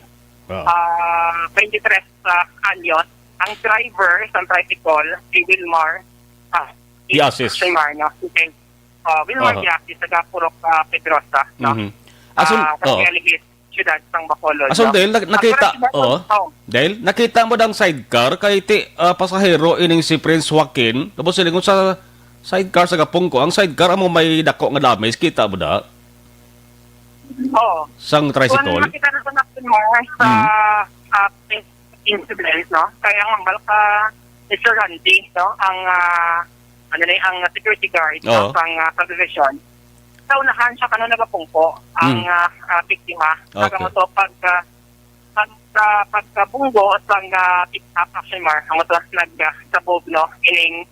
Oo. Ah, twenty-three sa anyos. Ang driver sa tricycle, si Wilmar, ah, Diasis. Wilmar, no? Si, ah, Wilmar Aha. Diasis, taga Purok, ah, Pedrosa, no? Mhm. Asun-, Ah, oo. Barangay Aligis, siyudad sang Bacolod, Aso, no? Dale, nak-, Ang nakita, correct na, oo. oh. Dale, nakita mo dang sidecar kay ti, ah, pasahero ining si Prince Joaquin. Tapos silingon sa sidecar sa gapong ko. Ang sidecar amo may dako nga damage, kita mo da? Oo. Sang tricycle? Kung nakita na sa natin mo, sa, Mm. ah, incident, no? Kaya ang hambal ka, Mister Randy, no? Ang, ah, ano na, ang security guard, Oo. no? Sang, ah, subdivision. Sa unahan siya, kano nagapungko ang, Mm. ah, ah, biktima. Kag Okay. amo to pag, ah, pag, ah, pagkabunggo sang, ah, pick-up, Action Mar, amo to nag, ah, sabog, no, ining,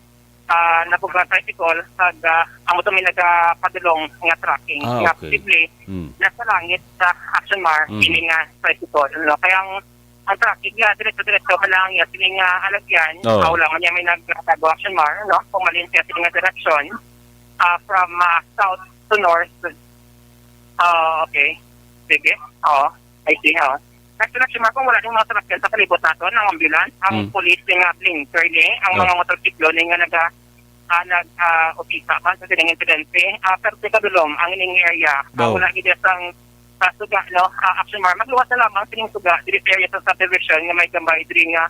ah, nabuga tricycle, kag, ah, amo to may nagapadulong nga tracking, Ah, nga okay. posible Mm. nasa langit sa, Action Mar, Mm. ining, ah, tricycle, no? Kaya ang, ang tracking niya, diretso-diretso pa lang niya, sining, ah, alagyan, Oo. ah, wala man niya may nagtago, Action Mar, no? Pumalin siya sining nga direksyon, ah, from, ah, south to north. Ah, okay. Sige. Oo. I see, oo. Next election, Marco, wala ding mga sasakyan sa palibot naton, ang ambulance, ang Mm. police, yung, ah, blinker ni, ang Oh. mga motorsiklo ni nga naga-, ah, nag, ah, opisa pa sa sining insidente. Ah, pero sa kadulom, ang ining area, ah, Daw. wala gid sang, ah, suga, no? Ah, Action Mar, magluwas na lamang sining suga, diri sa area sa subdivision nga may gambay diri nga,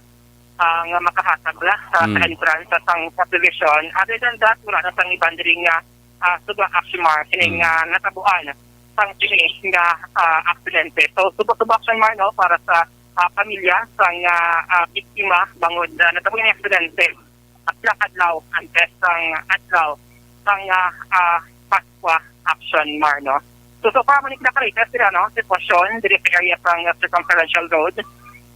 ah, nga makahatag la sa, sa Mm. entrance sa sang subdivision. Other than that, wala na sang iban diri nga ah, suga, Action Mar, kining, Mm. ah, natabuan sang kini nga, ah, aksidente. So, suba-suba, Action Mar, no, para sa, ah, pamilya sang, ah, ah, biktima bangod, ah, natabo ang aksidente. At lakad law, antes sang adlaw sang, ah, ah, Paskwa, Action Mar, no. So, so far, mo ni kinakarita sila, no, sitwasyon diri sa area sang Circumferential Road.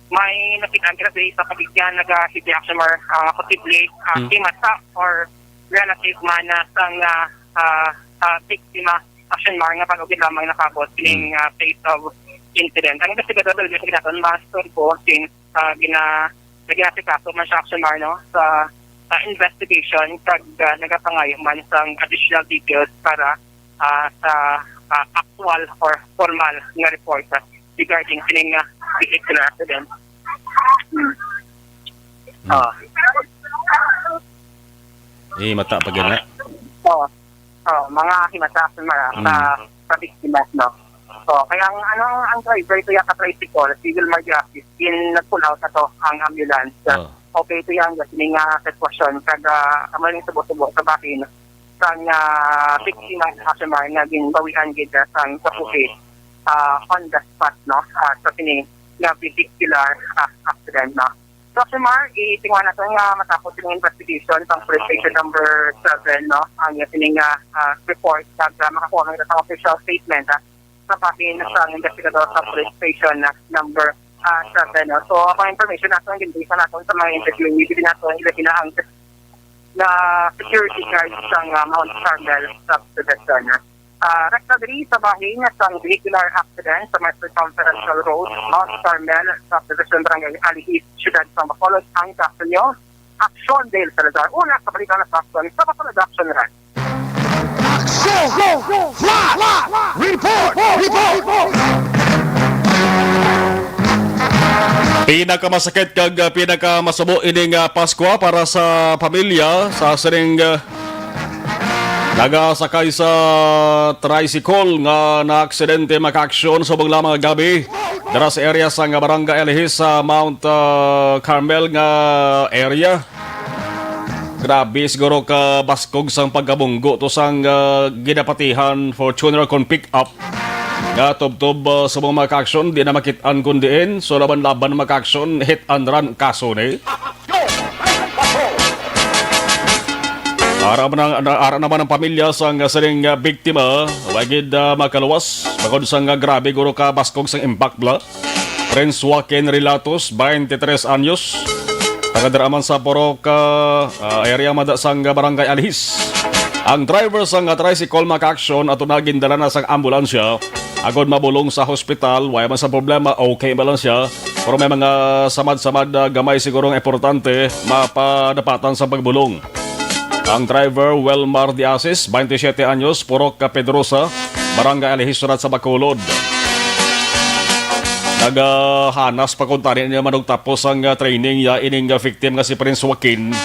May nakita ang grabe sa kabigyan, naga-, si Action Mar, ah, posible, ah, Mm. kimata or relative man na sang, ah, ah, ah, biktima, Action Mar, nga bago gid lamang nakabot kining, Mm. ah, place of incident. Ang investigador, dali sa ginaton, mas turbo since, ah, gina-, ginasikaso man siya, Action Mar, no, sa, sa investigation, kag, ah, nagapangayo man sang additional details para, ah, sa, ah, actual or formal nga report, ah, regarding kining, ah, vehicular accident. Hmm. Ah. Eh, mata pa gina. Oh, oh, mga himata sa mga, sa, Mm. sa biktima, no? So, kaya ang, ano, ang driver, ito yung ka-tricycle, si Wilmar Gracias, din nag-pull out na to ang ambulance. Oh. Okay, ito yung, kasi nga sitwasyon, kag, ah, ang maling subo-subo sa bahin, sang, ah, biktima, customer, nga ginbawian gid, ah, sang kapuhi, ah, on the spot, no? Ah, sa sini nga vehicular, ah, accident, no? So, customer, itinguha nato nga matapos yung investigation sang police station number seven, no? Ang sining, ah, ah, report, kag, ah, makakuha man kita sa official statement, ah, sa bahin sang investigador sa police station na number, ah, seven, no? So, ang information nato, ang ginbisa nato sa mga interview, hindi nato, hindi na ang na security guard sang, ah, Mount Carmel Subdivision. Ah, rekta diri sa bahin sang vehicular accident sa may Circumferential Road, Mount Carmel Subdivision, Barangay Alihis, Siyudad sang Bacolod, ang kaso nyo. Aksyon, Dale Salazar. Una, sa balikan na sa aksyon sa Bacolod Action Run. Aksyon! Flash! Report! Report! Pinakamasakit kag, ah, pinakamasubo ining, ah, Paskwa para sa pamilya sa sining, ah, nagasakay sa tricycle nga naaksidente, mga kaaksyon, subong lamang gab-i dira sa area sang Barangay Alihis sa Mount, ah, Carmel nga area. Grabe siguro ka baskog sang pagkabunggo to sang, ah, ginapatihan Fortuner kon pick-up nga tubtob, ah, sa mga, mga kaaksyon, di na makit-an kun diin. So, laban-laban, mga kaaksyon, hit and run kaso ni. Ara man ang, ara naman ang pamilya sang sining, ah, biktima, wa gid, ah, makaluwas bangod sang, ah, grabe guro ka baskog sang impact bala. Prince Joaquin Relatos, twenty-three anyos, taga dira man sa Purok, ah, ah, area mada sang Barangay Alihis. Ang driver sang, ah, tricycle, mga kaaksyon, ato na gindala na sang ambulansya agod mabulong sa hospital. Wala man sa problema, okay man lang siya. Pero may mga samad-samad na gamay siguro nga importante mapadapatan sa pagbulong. Ang driver, Welmar de Asis, twenty-siyete anyos, Purok Pedrosa, Barangay Alihis, Siyudad sa Bacolod. Nagahanas pa kuntani niya manugtapos ang, ah, training ya ining, ah, victim nga si Prince Joaquin.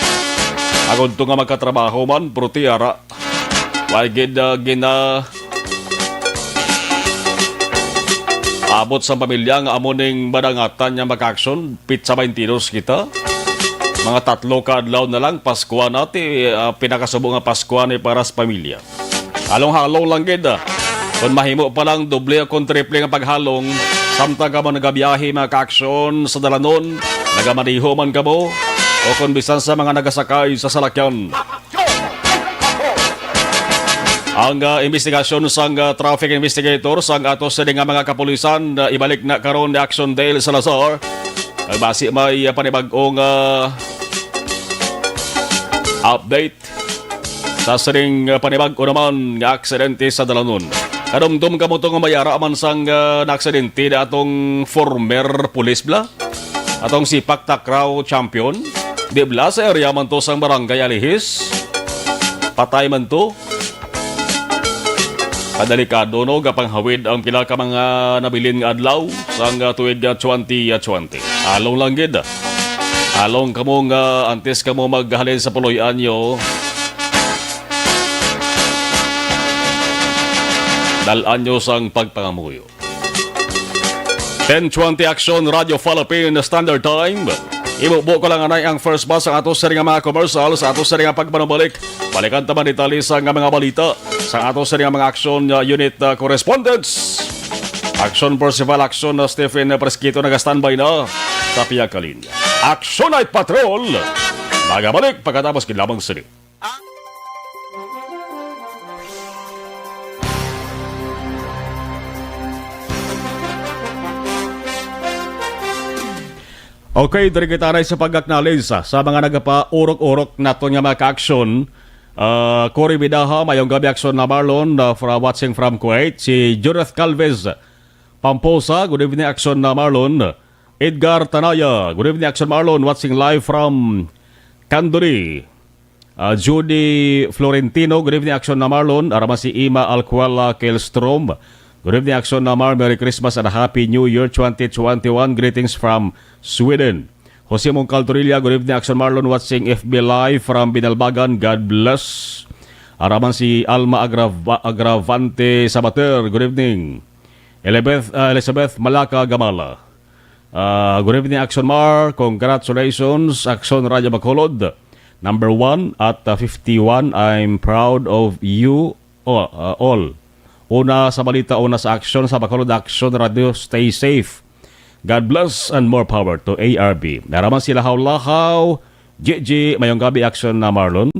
Agod to nga magkatrabaho man, pero ti ara, wa gid, ah, gina-, abot sa pamilya nga amo ning madangatan niya, mga kaaksyon. Pitsa baintidos kita. Mga tatlo ka adlaw na lang, Paskwa na ti, ah, pinakasubo nga Paskwa ni para sa pamilya. Halong-halong lang gid, ah. Kung mahimo pa lang, doble o kung triple nga paghalong, samtang ka man nagabiyahe, mga kaaksyon, sa dalanon, nagamaneho man kamo, o kung bisan sa mga nagasakay sa salakyan. Ang, ah, investigasyon sang, ah, traffic investigator sang ato sini nga mga kapulisan, ah, ibalik na karon ni Action Dale Salazar. Nagbasi may, ah, panibag-ong, ah, update sa sining, ah, panibag-o naman nga aksidente sa dalanon. Kadumdom kamo to nga may ara man sang, ah, naaksidente na atong former pulis bla? Atong sipak takraw champion? Di bla sa area man to sang Barangay Alihis? Patay man to? Kadelikado, no, gapanghawid ang pila ka mga nabilin nga adlaw sang, ah, tuig, ah, twenty twenty. Along lang gid. Along kamo nga antes kamo maghalin sa puloy-an nyo, dal-an nyo sang pagpangamuyo. Ten twenty Action Radio Philippine Standard Time. Imubo ko lang anay ang first batch sa ato sini nga mga commercial, sa ato sini nga pagpanubalik. Balikan ta man detalye sa nga mga balita sa ato sini nga mga action, uh, unit, uh, correspondents. Action Percival, Action na Stephen Presquito nagastandby na sa piyag ka linya. Action Night Patrol. Magabalik pagkatapos gid lamang sini. Okay, diri kita na sa pag-acknowledge sa, sa mga nagapaurok-urok naton nga mga ka-aksyon. Ah, Cory Bidaha, mayong gabi, aksyon na Marlon, ah, fra-, watching from Kuwait. Si Judith Calvez Pamposa, good evening, aksyon na Marlon. Edgar Tanaya, good evening, aksyon Marlon, watching live from Kanduri. Ah, Judy Florentino, good evening, aksyon na Marlon. Ara man si Ima Alcuela Kelstrom, Good evening, Action Namar. Merry Christmas and a Happy New Year twenty twenty-one. Greetings from Sweden. Jose Mongcal Torilla, good evening, Action Marlon. Watching F B Live from Binalbagan. God bless. Araman si Alma Agrava- Agravante Sabater. Good evening. Elizabeth, uh, Elizabeth Malaka Gamala. Uh, good evening, Action Mar. Congratulations, Action Radio Bacolod. Number one at uh, fifty-one. I'm proud of you all, uh, all. Una sa balita, una sa aksyon, sa Bacolod Action Radio, stay safe. God bless and more power to A R B. Naraman si Lahaw-Lahaw, Gigi, mayong gabi, Action na Marlon.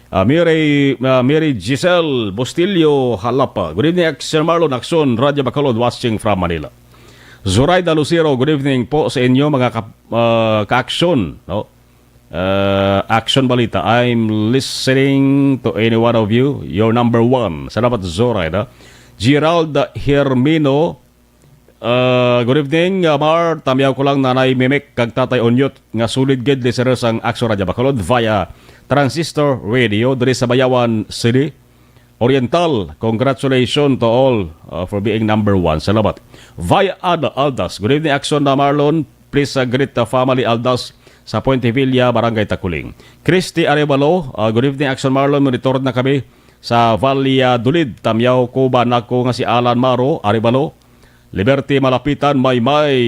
Ah, Mary, ah, Mary Giselle Bustillo Halapa. Good evening, Action Marlon, Action Radio Bacolod, watching from Manila. Zoraida Lucero, good evening po sa inyo, mga ka, ah, ka-aksyon, no? Uh, Action Balita. I'm listening to any one of you. You're number one. Salamat, Zoraida. Gerald Hermino. Uh, good evening, uh, Mar. Tamyaw ko lang, Nanay Mimik kag Tatay Onyot, nga solid gid listeners ang Action Radio Bacolod via Transistor Radio diri sa Bayawan City Oriental. Congratulations to all, uh, for being number one. Salamat. Via Ada Aldas. Good evening, Action na Marlon. Please, uh, greet the family Aldas sa Puente Villa, Barangay Taculing. Christy Arevalo, uh, good evening, Action Marlon. Monitor na kami sa Valladolid. Tamyaw ko ba nako nga si Alan Maro Arevalo, Liberty Malapitan, Maymay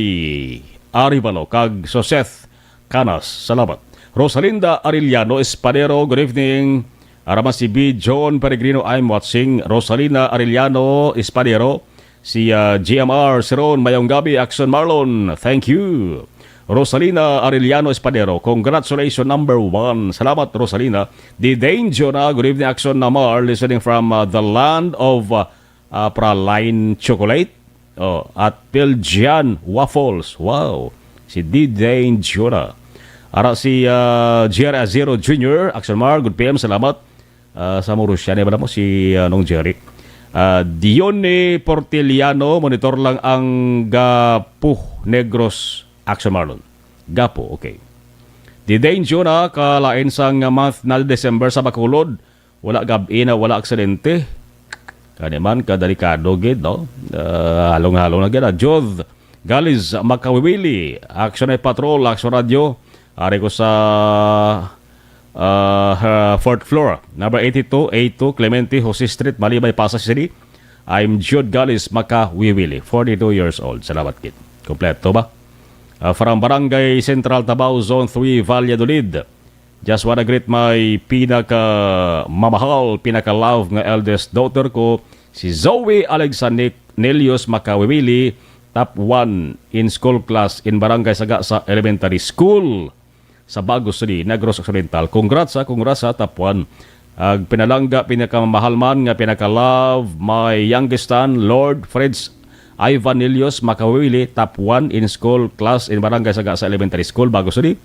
Arevalo, kag Soseth Canas. Salamat. Rosalinda Arellano Espadero, good evening. Araman si B. John Peregrino, I'm watching. Rosalina Arellano Espadero, si, ah, G M R Seron, mayong gabi, Action Marlon. Thank you. Rosalina Arellano Espadero, congratulations, number one. Salamat, Rosalina. Di Danger na, good evening, Action Namar, listening from, ah, the land of, ah, ah, Praline Chocolate. Oh, at Pilgian Waffles. Wow. Si D J Jura. Ara si, ah, Jerry Azero Junior, Action Mar, good P M, salamat. Ah, sa Morusya, ni bala mo si, ah, Nong Jerry. Ah, Dione Portiliano, monitor lang ang Gapo Negros, Action Marlon. Gapo, okay. Di Dane Juna, kalain sang month na December sa Bacolod. Wala gab-i na wala aksidente. Kani man, kadelikado gid, no? Ah, halong-halong na gid, ah. Jod Galiz, Makawiwili, Action Night Patrol, Action Radio. Ari ko sa, ah, ha-, fourth floor, number eighty-two A two, Clemente Jose Street, Malibay, Pasay City. I'm Jude Galiz, Makawiwili, forty-two years old. Salamat, kid. Kompleto ba? Ah, from Barangay Central Tabao, Zone three, Valladolid. Just wanna greet my pinaka mamahal, pinaka love nga eldest daughter ko, si Zoe Alexander Nelios Makawiwili, top one in school class in Barangay Sagasa Elementary School sa Bago City, Negros Occidental. Congrats, ha, congrats, ha, top one. Ag pinalangga, pinakamamahal man nga pinaka-love, my youngest son, Lord Fritz Ivan Nelios Makawiwili, top one in school class in Barangay Sagasa Elementary School, Bago City.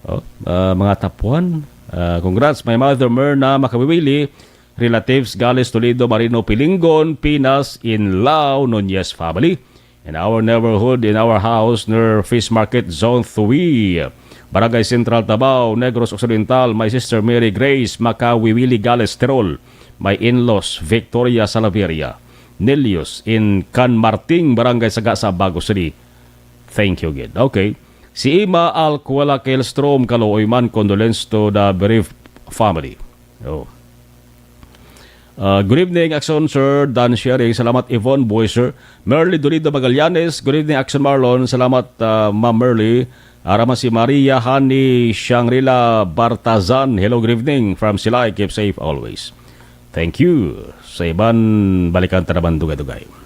Oh, ah, mga top one. Ah, congrats, my mother, Myrna Makawiwili, relatives, Gales, Toledo, Marino, Pilingon, Pinas, in Lao, Nunez family. In our neighborhood, in our house, near Fish Market, Zone three, Barangay Central, Tabao, Negros Occidental, my sister Mary Grace Makawiwili Gales Terol, my in-laws, Victoria Salaveria Nelios, in Can Marting, Barangay Sagasa, Bago City. Thank you, gid. Okay. Si Ima Alcuela Kelstrom, kaluoy man, condolence to the bereaved family. Oh. Uh, good evening, Action Sir Dan Sherry. Salamat, Yvonne Boyser. Merly Dolido Magallanes. Good evening, Action Marlon. Salamat, uh, Ma'am Merly. Arama si Maria Honey Shangri-La Bartazan. Hello, good evening from Silay. Keep safe always. Thank you. Sa iban, balikan ta naman dugay-dugay.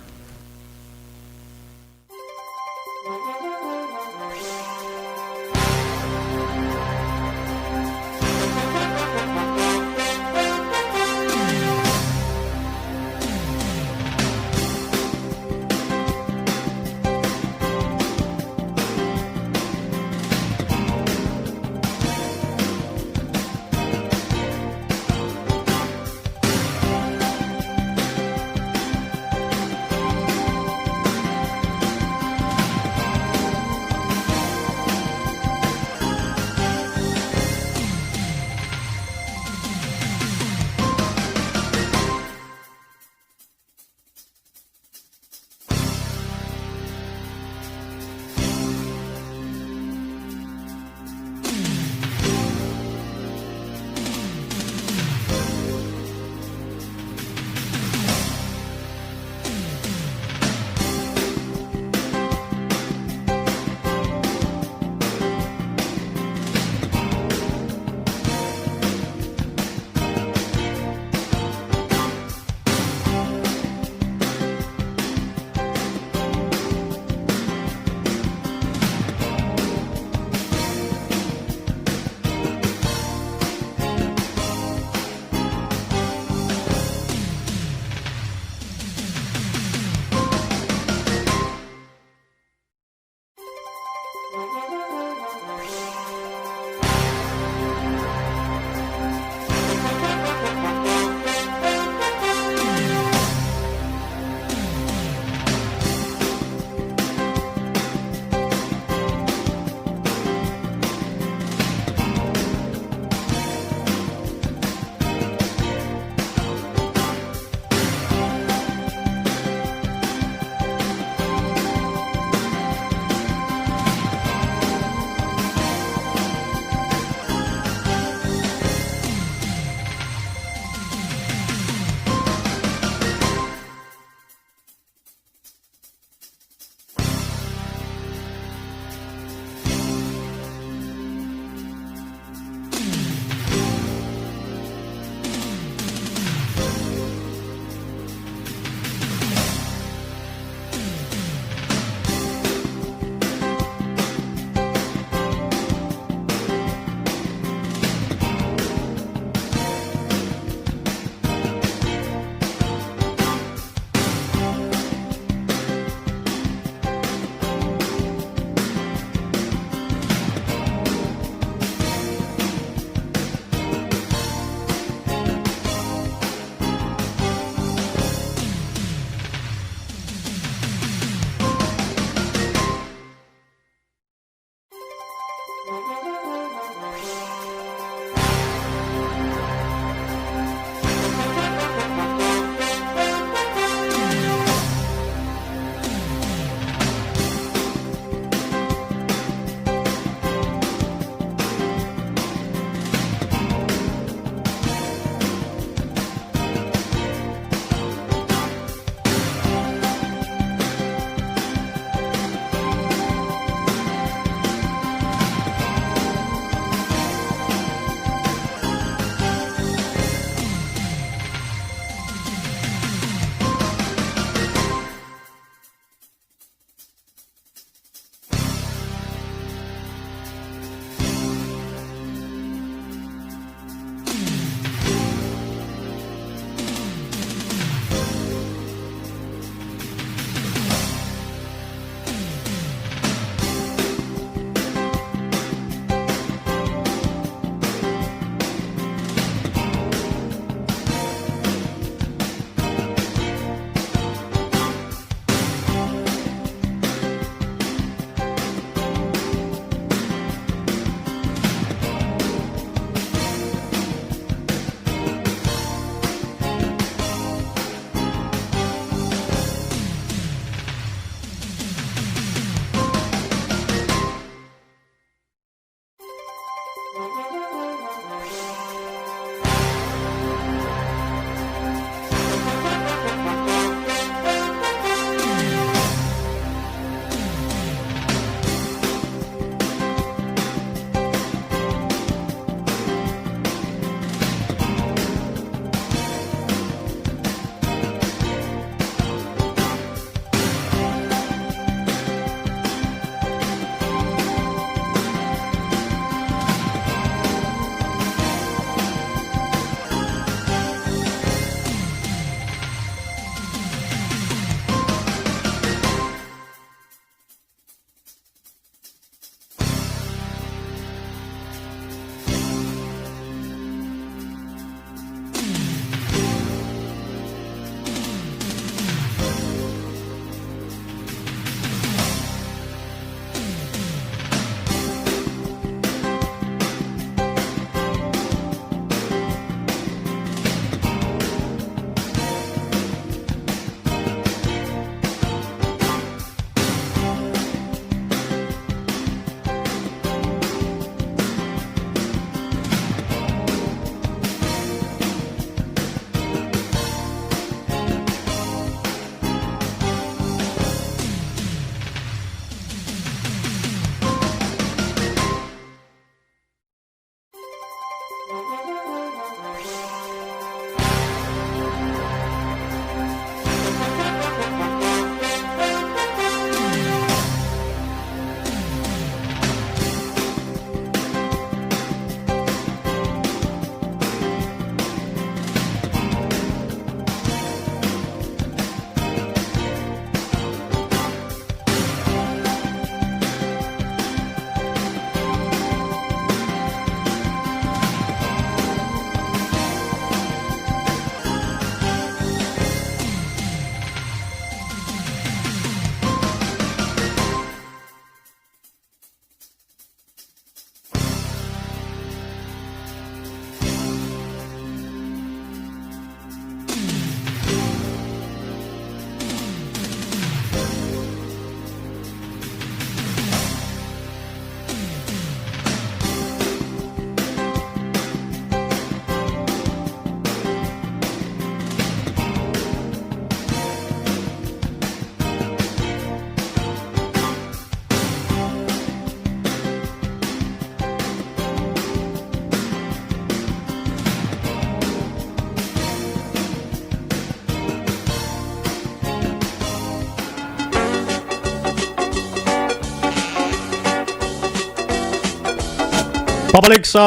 Pabalik sa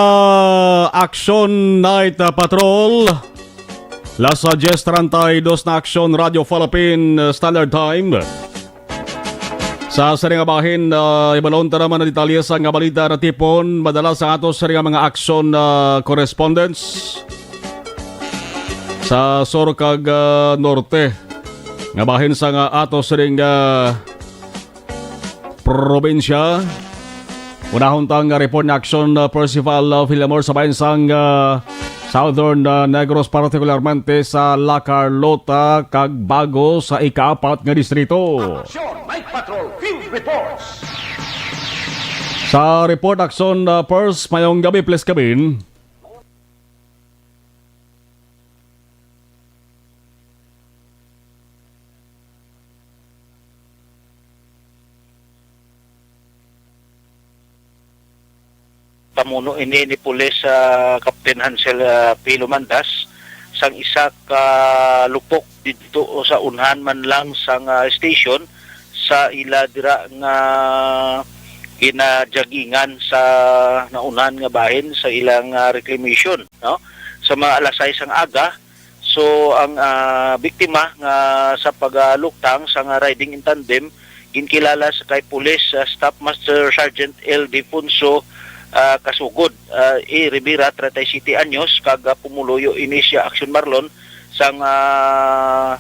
Action Night, uh, Patrol. Las, uh, diyes treinta y dos na Action Radio Philippine, uh, Standard Time. Sa sini nga bahin, uh, ibalon ta naman ang detalye sa nga balita na tipon. Madala sa ato sini nga mga action, uh, correspondents sa sur kag, uh, norte nga bahin sa nga ato sini nga probinsya. Unahon ta nga report na action, uh, Percival, uh, Villamor sa bahin sang, uh, Southern, uh, Negros, partikularmente sa La Carlota kag Bago sa ikaapat nga distrito. Action Night Patrol Field Reports. Sa report action, uh, Pers, mayong gabi, please, Kabin. Pamuno ini ni Pulis, ah, Captain Hansel, ah, P. Lumandas, sang isa ka lupok didto o sa unhan man lang sang, ah, station sa ila dira nga ginajagingan sa naunhan nga bahin sa ilang, ah, reclamation, no? Sa mga alas sais ang aga, so ang, ah, biktima nga sa pagaluktang sa nga riding in tandem ginkilala sa kay Police, ah, Staff Master Sergeant L. Defonso, ah, Kasugod, ah, A. Rivera, treinta y siete anyos, kag, ah, pumuluyo ini siya Action Marlon sang, ah,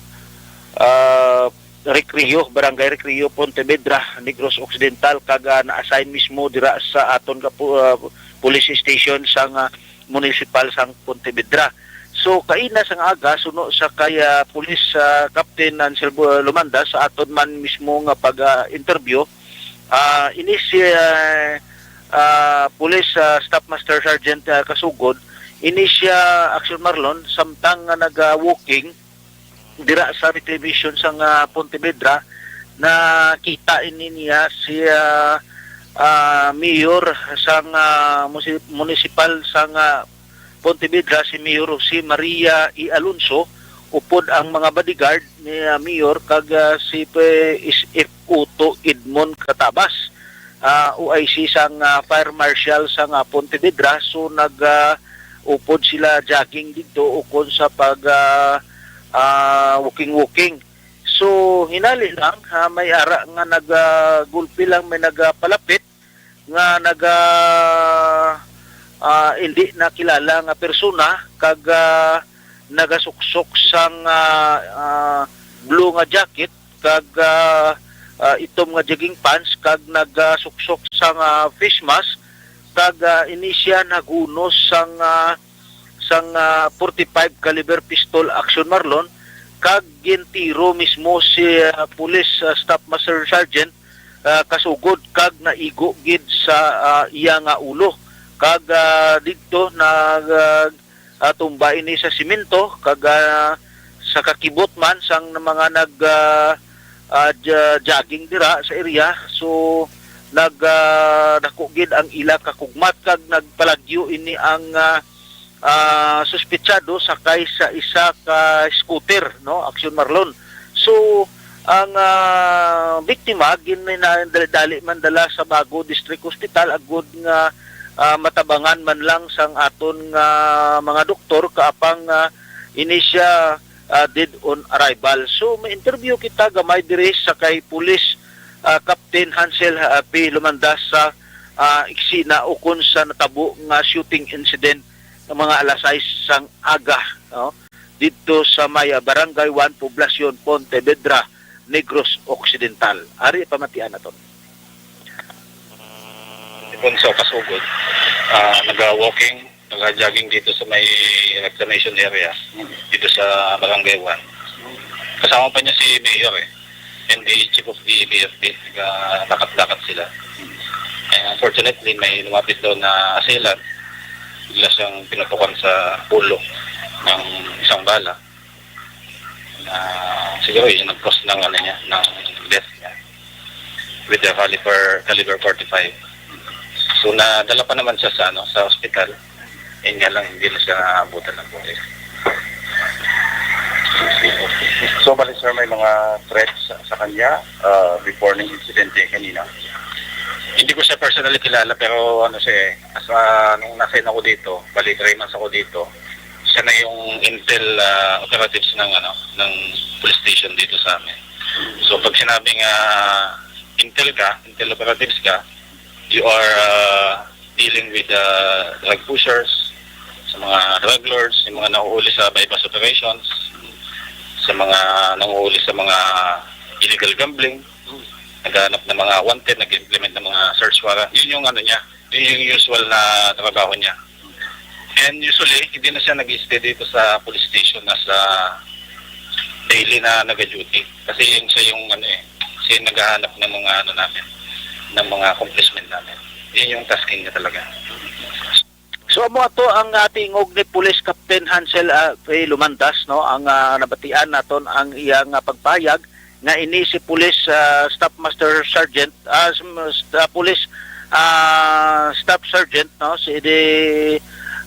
ah, Recreo, Barangay Recreo, Pontevedra, Negros Occidental, kag, ah, na-assign mismo dira sa aton ka pu-, ah, police station sang, ah, munisipal sang Pontevedra. So, kaina sang aga, suno sa kay, ah, Police, ah, Captain Anselmo Lumanda, sa aton man mismo nga pag, ah, interview, ah, ini si, ah, ah, Police, ah, Staff Master Sergeant, ah, Kasugod, ini siya, Action Marlon, samtang nga naga-walking, dira sa reclamation sang, ah, Pontevedra, nakita ini niya si, ah, ah, mayor sang, ah, musi-, munisipal sang, ah, Pontevedra, si Mayor Jose Maria E. Alonso, upod ang mga bodyguard ni, ah, mayor kag, ah, si P-, S F Uto Edmond Katabas, ah, O I C sang, ah, Fire Marshal sang, ah, Pontevedra. So, nag, ah, upod sila jogging didto ukon sa pag, ah, ah, walking-walking. So, hinali lang, ah, may ara nga nag, ah, gulpi lang, may nagapalapit nga naga, ah, hindi na kilala nga persona kag, ah, nagasuksok sang, ah, ah, blue nga jacket kag, ah, ah, itom nga jogging pants kag nagasuksok sang, ah, face mask kag, ah, ini siya naghunos sang, ah, sang, ah, forty-five caliber pistol Action Marlon kag gintiro mismo si, ah, Police, ah, Staff Master Sergeant, ah, Kasugod kag naigo gid sa, ah, iya nga ulo kag, ah, didto nag, ah, ah, tumba ini sa simento kag, ah, sa kakibot man sang mga nag, ah, ah, ja-, jogging dira sa area. So, nag, ah, dako gid ang ila kakugmat kag nagpalagyo ini ang, ah, ah, suspetsado sakay sa isa ka scooter, no, Action Marlon. So, ang, ah, biktima ginhinadali man dala sa Bago District Hospital agud nga, ah, matabangan man lang sang aton nga mga doktor kaapang, ah, ini siya, ah, dead on arrival. So, may interview kita gamay diri sa kay Police, ah, Captain Hansel, ah, P. Lumandas sa, ah, eksena ukon sa natabo nga shooting incident nga mga alas sais sang aga, no? Didto sa may, ah, Barangay One, Poblacion, Pontevedra, Negros Occidental. Ari pamatian naton. Defonso Kasugod, ah, naga-walking, naga-jogging dito sa may reclamation area, dito sa Barangay One. Kasama pa niya si Mayor eh, and the chief of the B F P, naglakat-lakat sila. And unfortunately, may lumapit daw na assailant, bigla siyang pinutukan sa ulo ng isang bala. Na siguro yun nag-cause ng, ano niya, ng death niya with the caliber, caliber forty-five. So, nadala pa naman siya sa, ano, sa hospital. Yun nga lang, hindi na siya naabutan ng buhay. So, bali, sir, may mga threats sa, sa kanya, ah, before ng insidente kanina? Hindi ko siya personally kilala, pero ano siya eh, as, ah, nung na-assign ako dito, bali three months ako dito, siya na yung intel, ah, operatives ng, ano, ng police station dito sa amin. So pag sinabing, ah, intel ka, intel operatives ka, you are, ah, dealing with, ah, drug pushers, sa mga drug lords, yung mga nahuhuli sa buy-bust operations, sa mga nanguhuli sa mga illegal gambling, naghahanap ng mga wanted, nag-implement ng mga search warrant. Yun yung ano niya, yun yung usual na trabaho niya. And usually, hindi na siya nag-stay dito sa police station na sa daily na nag-duty. Kasi yung siya yung ano eh, siya yung naghahanap ng mga ano namin, ng mga accomplishment namin. Yun yung tasking niya talaga. So, amo ato ang, ah, tingog ni Police Captain Hansel, ah, P. Lumandas, no, ang, ah, nabatian naton ang iyang, ah, pagpahayag nga ini si Police, ah, Staff Master Sergeant, ah, s-, m-, st-, ah, Police, ah, Staff Sergeant, no, si di,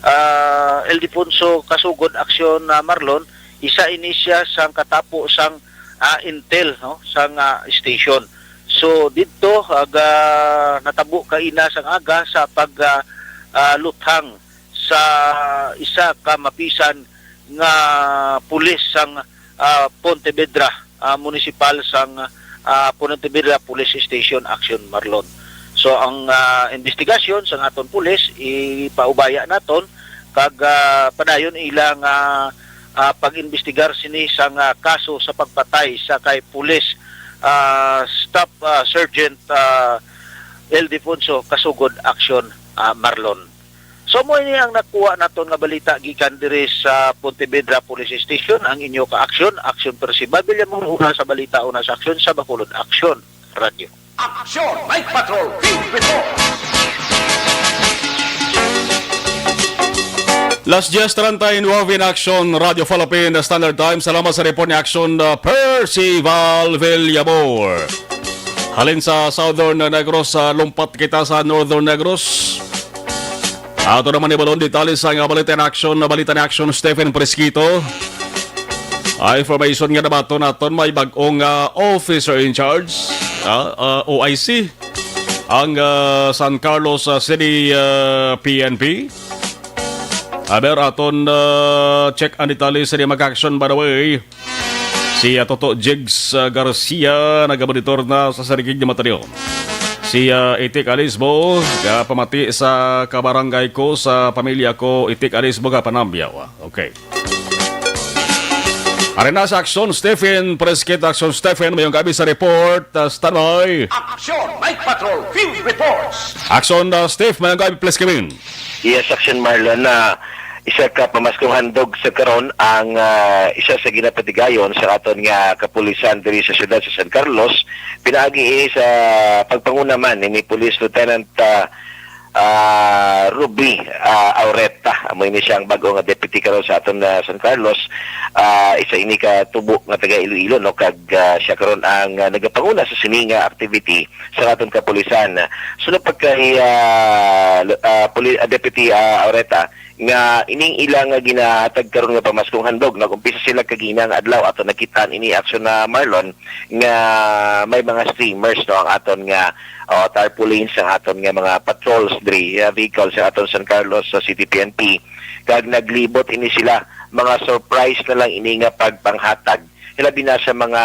ah, Ildefonso Kasugod Aksyon, ah, Marlon, isa ini siya sang katapo sang, ah, intel, no, sang, ah, station. So didto aga natabo kaina sang aga sa pag, ah, ah, luthang sa isa ka mapisan nga pulis sang, ah, Pontevedra, ah, Municipal sang, ah, Pontevedra Police Station, Action Marlon. So ang, ah, investigasyon sang aton pulis ipaubaya naton kag, ah, padayon ila nga, ah, pag-imbestigar sini sang, ah, kaso sa pagpatay sa kay Police, ah, Staff, ah, Sergeant, ah, Ildefonso Kasugod Action, ah, Marlon. So mo ini ang nakuha naton nga balita gikan diri sa Pontevedra Police Station. Ang inyo ka-aksyon, Aksyon Percival Villamor, una sa balita, una sa aksyon sa Bacolod Aksyon Radio. Aksyon! Night Patrol Field Report! Las diez treinta y nueve in Action Radio Philippine Standard Time. Salamat sa report ni Action, uh, Percival Villamor. Halin sa Southern Negros, uh, lumpat kita sa Northern Negros. Ato naman ibalon detalye sa nga balita in action, na balita in action, Stephen Presquito. Ah, information nga nabaton naton, may bag-ong, ah, officer in charge, ah, ah, O I C, ang, ah, San Carlos, ah, City, ah, P N P. Aber aton, ah, check ang detalye sa mga action, by the way. Si, ah, Toto Jigs, ah, Garcia nagamonitor na sa Sarigig ni Matadeo. Si, ah, Itik Alisbo, ah, pamati sa kabarangay ko, sa pamilya ko, Itik Alisbo ka panambyaw. Ah, okay. Ari na sa Action Stephen, Press Kit Action Stephen, mayong gabi sa report. Ah, standby. Action Night Patrol Field Reports. Action, ah, Steve, mayong gabi, please come in. Yes, Action Marlon, na isa ka pamaskong handog sa karon ang, ah, isa sa ginapatigayon sa aton nga kapulisan diri sa siyudad sa San Carlos. Pinaagi ini sa pagpanguna man ni Police Lieutenant, ah, ah, Ruby, ah, Aureta. Amo ini siya ang bag-o nga deputy karon sa aton, ah, San Carlos. Ah, isa ini ka tubo nga taga Iloilo, no, kag, ah, siya karon ang, ah, nagapanguna sa sini nga activity sa aton kapulisan. Sunod pa kay, ah, l-, ah, puli-, ah, Deputy, ah, Aureta, nga ining ila nga ginahatag karon nga pamaskong handog, nag-umpisa sila kagina nga adlaw ato nakita ini action na, Marlon, nga may mga streamers, no, ang aton nga, oh, tarpaulins, ang aton nga mga patrols diri, ah, vehicles sa aton San Carlos sa City P N P, kag naglibot ini sila, mga surprise na lang ini nga pagpanghatag, hilabi na sa mga,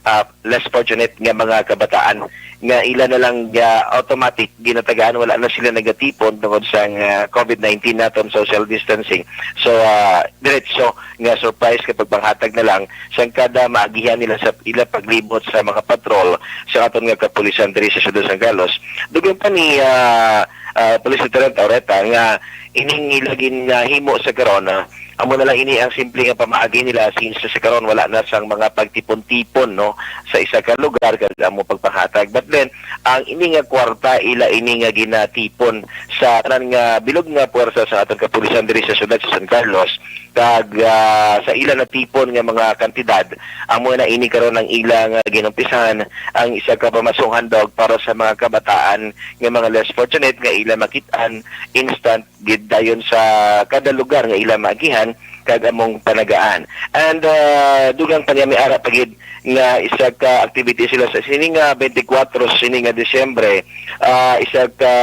ah, less fortunate nga mga kabataan nga ila na lang, ah, automatic ginatagaan, wala na sila nagatipon tungod sa, ah, covid nineteen naton social distancing. So, ah, diretso nga surprise ka pagpanghatag na lang sang kada maagihan nila sa ila paglibot sa mga patrol sa aton nga kapulisan diri sa Siyudad San Carlos. Dugang pa ni, ah, ah, Police Lieutenant Aureta nga ining ila ginahimo sa karon, ah, amo na lang ini ang simple nga pamaagi nila, since sa karon wala na sang mga pagtipon-tipon, no, sa isa ka lugar kag amo pagpahatag. But then, ang ini nga kwarta ila ini nga ginatipon sa tanan nga bilog nga puwersa sa aton kapulisan diri sa siyudad sa San Carlos, kag, ah, sa ila natipon nga mga kantidad, amo na ini karon ang ila nga ginumpisahan ang isa ka pamasong handog para sa mga kabataan nga mga less fortunate nga ila makit-an instant gid dayon sa kada lugar nga ila maagihan, kag among panagaan. And, ah, dugang pa niya, may ara pa gid nga isa ka activity sila sa sini nga twenty-four sini nga Disyembre, ah, isa ka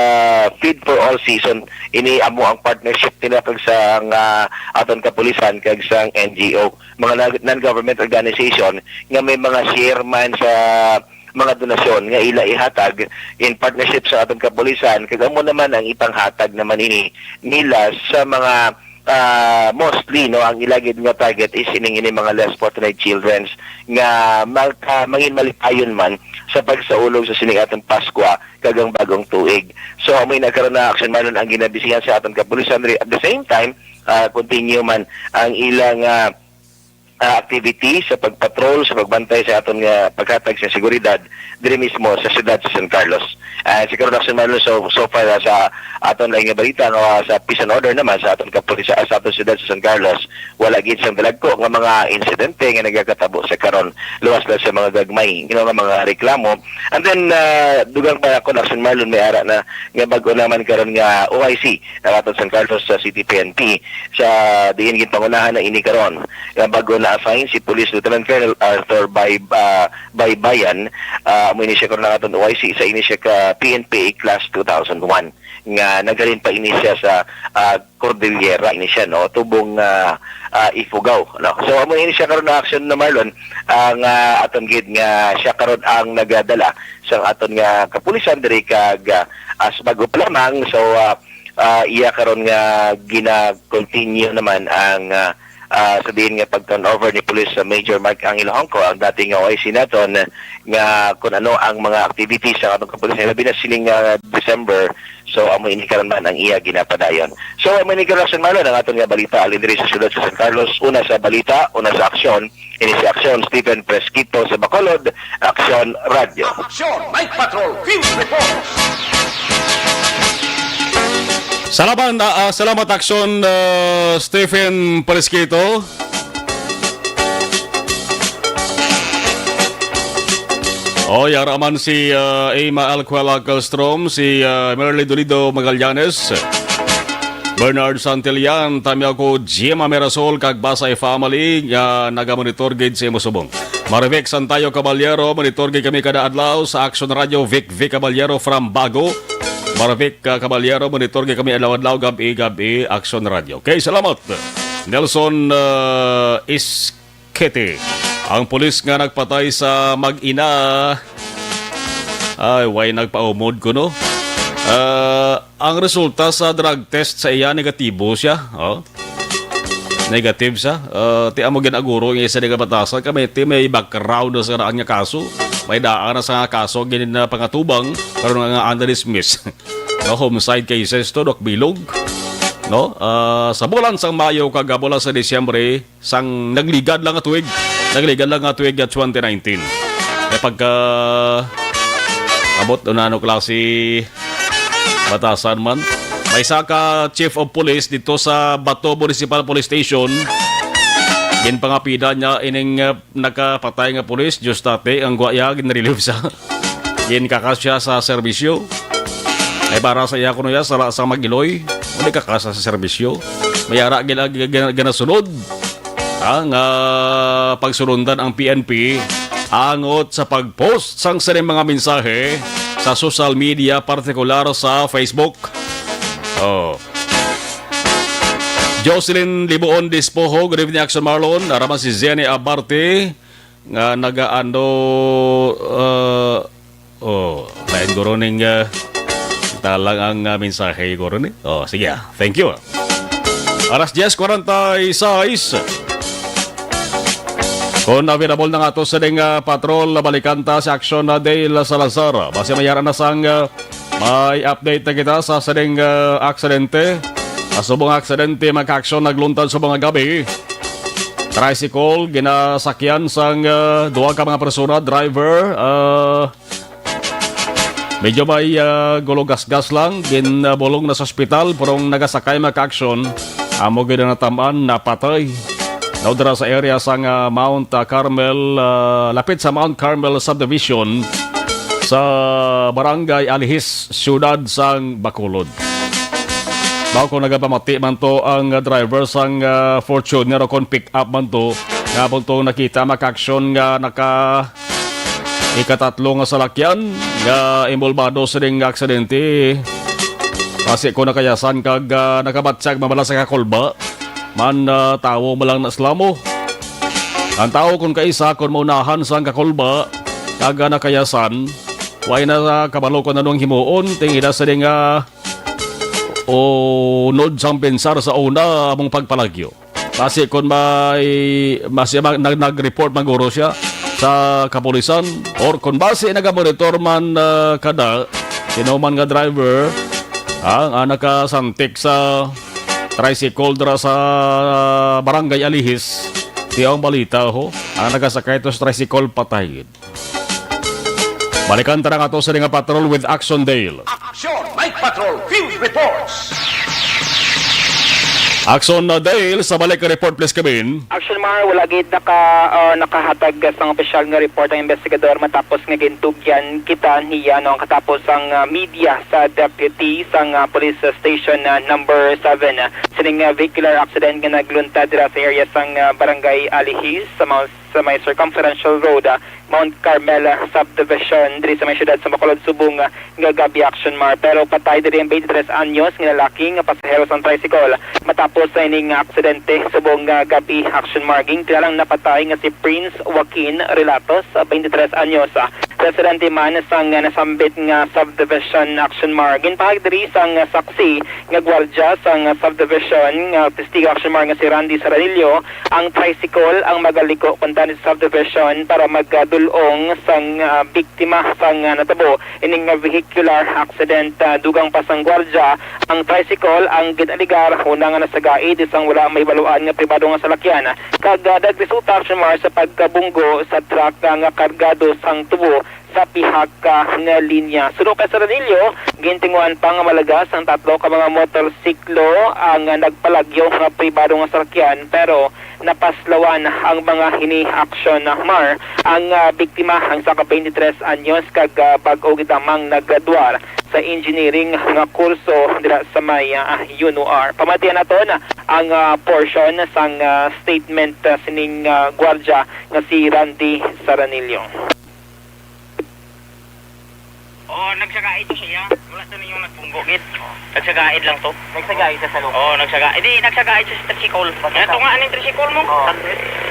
Feed for All season. Ini amo ang partnership nila kag sa nga aton kapulisan kag sang N G O, mga nag-, non-government organization nga may mga share man sa mga donasyon nga ila ihatag in partnership sa aton kapulisan, kag amo naman ang ipanghatag naman ini nila sa mga, ah, mostly, no, ang ila gid nga target is ining, ini mga less fortunate childrens nga maka-, mangin malipayon man sa pagsaulog sa sining atong Paskwa kag ang bagong tuig. So, amoy nagkaroon na action man ang ginabisihan sa aton kapulisan diri. At the same time, ah, continue man ang ilang, ah, ah, activity sa pagpatrol, sa pagbantay sa aton nga paghatag sa seguridad diri mismo sa siyudad sa San Carlos. Ah, si Colonel Action Marlon, so, so far, ah, sa aton lang nga balita, no, ah, sa peace and order naman sa aton kapulisan, ah, sa aton siyudad sa San Carlos, wala gid sang dalagko nga mga insidente nga nagakatabo sa karon, luwas lang sa mga gagmay, you know, nga mga reklamo. And then, ah, dugang pa ako, Action Marlon, may ara na nga bag-o naman karon nga O I C ang aton San Carlos sa City P N P, sa diin ginpangunahan na ini karon nga bag-o na-assign si Police Lieutenant Colonel Arthur Bay-, ah, Baybayan. Ah, amo ini siya karon ang aton O I C, sa ini siya ka P N P A Class two thousand one, nga naghalin pa ini siya sa, ah, Cordillera ini siya, no, tubong, ah, ah, Ifugao, no. So, amo ini siya karon na action na, Marlon, ang, ah, aton gid nga siya karon ang nagadala sa aton nga kapulisan diri kag, ah, as bag-o pa lamang. So, ah, ah, iya karon nga gina-continue naman ang, ah, ah, sa diin nga pag-turnover ni Police Major Mark Angel Hongco, ang dating nga O I C naton, nga kung ano ang mga activities sa atong kapulisan, labi na sining, ah, December. So, amo ini karon man ang iya ginapadayon. So, amo ini karon, Marlon, ang aton nga balita halin diri sa siyudad sa San Carlos. Una sa balita, una sa aksyon, ini si Aksyon Stephen Fresquito sa Bacolod, Aksyon Radyo. Aksyon, Night Patrol, Field Report. Salamat, ah, ah, salamat, Aksyon, ah, Stephen Fresquito. O, yara man si, ah, Emma Alcuela Castrom, si, ah, Merly Dolido Magallanes, Bernard Santillan, Tamyao ko, Jim Amirasol, kag Basay family nga nagamonitor gid sa imo subong. Marivic Santayo Caballero, monitor gid kami kada adlaw sa Action Radio. Vic Vic Caballero from Bago. Marivic, ah, Caballero, monitor gid kami adlaw-adlaw, gab-i, gab-i, Action Radio. Okay, salamat. Nelson, ah, Is-, Kitty. Ang pulis nga nagpatay sa mag-ina. Ay, way nagpaumod ko, no? Ah, ang resulta sa drug test sa iya, negatibo siya. Oh. Negative siya. Ah, ti amo ginaguro nga isa nga batasan kami, ti may background na sa karaan nga kaso. May daan na sa kaso gini na pangatubang, pero nga, nga under dismiss. No, homicide cases to, Doc Bilog. No? Ah, sa bulan sang Mayo kag bulan sa Disyembre, sang nagligad lang nga tuig. Nagligad lang nga tuig nga twenty nineteen. Kay pagka abot o nano klase batasan man. May isa ka chief of police dito sa Bato Municipal Police Station. Ginpangapida niya ining, uh, nakapatay nga pulis, Diyos tate, ang gwa iya, ginrelieve sa, ginkakas siya sa serbisyo. Ay para sa iya kuno ya, sala sa mag-iloy, hindi kakas sa serbisyo. May ara gina-, gina-, ginasunod ang, ah, pagsulundan ang P N P angot sa pag-post sang sining mga mensahe sa social media, partikular sa Facebook. Oh. Jocelyn Libuon Dispoho, good evening, Action Marlon. Araman si Jenny Abarte, nga nagaano, uh, oh, lain guro ning, uh, talang ang, uh, mensahe guro ni. Oh, sige, ah. Thank you, ah. Alas diyes kwarenta y seis. Kung available na nga to sa ding, uh, patrol, balikan ta si Action na Dale Salazar. Basi mayara na sang, uh, may update na kita sa sining, uh, aksidente. Sa subong aksidente, mga ka-aksyon, nagluntad sa mga gabi. Tricycle, ginasakyan sang, ah, duha ka mga persona, driver, ah, medyo may, ah, gulo gasgas lang, ginbulong na sa ospital, pero ang nagasakay, mga ka-aksyon, amo gid ang natam-an, napatay. Daw dira sa area sang, ah, Mount, ah, Carmel, ah, lapit sa Mount Carmel Subdivision, sa Barangay Alihis, siyudad sang Bacolod. Mao kung nagapamati man to ang, ah, driver sang, ah, Fortuner o kon pick up man to, nga apon to nakita makaaksyon nga naka ikatatlo nga salakyan nga involbado sining aksidente. Basi ko nakayasan kag, ah, nakabatyag mamala sa kakulba man, ah, tawo mo lang na slamo. Ang tawo kon kaisa kon maunahan sang kakulba kag, ah, nakayasan, way na kabalo kon anong himuon, tingida sining, ah, unod sang pensar sa una among pagpalagyo. Basi kon may, basi mag-, nag-, nag-report man guro siya sa kapulisan, or kon basi nagamonitor man, ah, kada sino man nga driver, ah, nga nakasantik sa tricycle dira sa Barangay Alihis, tiyaw ang balita ho, ang nagasakay to sa tricycle patay. Balikan ta na nga to sa nga patrol with Action Dale. Action Night Patrol Field Reports. Action na Dale, sa balik report, please, Kevin. Action Mar, wala gid naka, ah, nakahatag sang opisyal nga report ang investigador matapos nga gintugyan kita niya, no, ang katapos sang, ah, media sa deputy sang, ah, police station, ah, number seven. Sining, ah, vehicular accident nga nagluntad dira sa area sang, ah, Barangay Alihis sa mga sa may Circumferential Road, ah, Mount Carmel, ah, Subdivision, diri sa may siyudad sa Bacolod, subong, ah, nga gab-i, Action Mar. Pero patay diri ang twenty-three anyos nga lalaki nga pasahero sang tricycle. Matapos sa ining aksidente, subong nga gab-i, Action Mar, ginkilalang napatay nga si Prince Joaquin Relatos, ah, twenty-three anyos, ah, residente man sang, ah, nasambit nga subdivision, Action Mar. Ginpahayag diri sang, ah, saksi nga gwardya sang, ah, subdivision nga testigo, Action Mar, nga si Randy Saranillo, ang tricycle ang magaliko kuntani sa subdivision para magdul-ong sang, ah, biktima sang, ah, natabo ining, ah, vehicular accident. Ah, dugang pa sang gwardya, ang tricycle ang gin-alegar una nga nasagaid sang wala mahibaluan nga pribado nga salakyan, kag, ah, nagresulta, Action Mar, sa pagkabunggo sa truck, ah, nga kargado sang tubo sa pihak, ah, nga linya. Suno kay Saranillo, gintinguhan pa nga malagas ang tatlo ka mga motorsiklo ang, ah, nagpalagyo nga pribado nga salakyan, pero napaslawan ang mga hini, Action Mar. Ang, ah, biktima, ang isa ka twenty-three anyos kag, ah, bag-o gid lamang naggraduar sa engineering nga kurso dira sa may, ah, UNOR. Pamatian naton ang, ah, portion sang, ah, statement, ah, sining, ah, gwardya nga si Randy Saranillo. Oh, nagsagaid to siya. Wala to ninyo nagbunggo gid. Nagsagaid lang to. Nagsagaid sa salong. Oh, nagsaga-, hindi, nagsagaid sa tricycle. Bakit? Yan to nga, anong tricycle mo? Oh.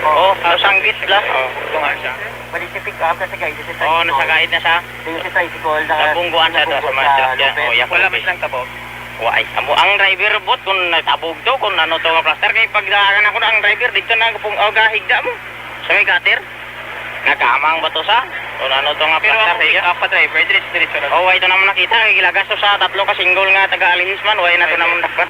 Oh, ang sanggit la. Oh, ito nga siya. Bali si pick up, nagsagaid sa tricycle. Oh, nagsagaid na siya. Yung si tricycle na nabungguan sa to, sa mga truck yan. Oh, yak. Wala man silang tabog. Wa, ay, amo, ang driver bot, kung natabog to, kung ano to nga plaster, kay pagdaanan ako na ang driver, dito na ang pung-, oh, gahigda mo. Sa may gutter. Nagkaamang ba to sa? Kung ano to nga plaster, eh. Pero ang pick up pa driver, diretso-diretso na. Oh, wa ito naman nakita, kay gilagas to sa tatlo ka single nga taga Alihis man, wa na to naman dakpa.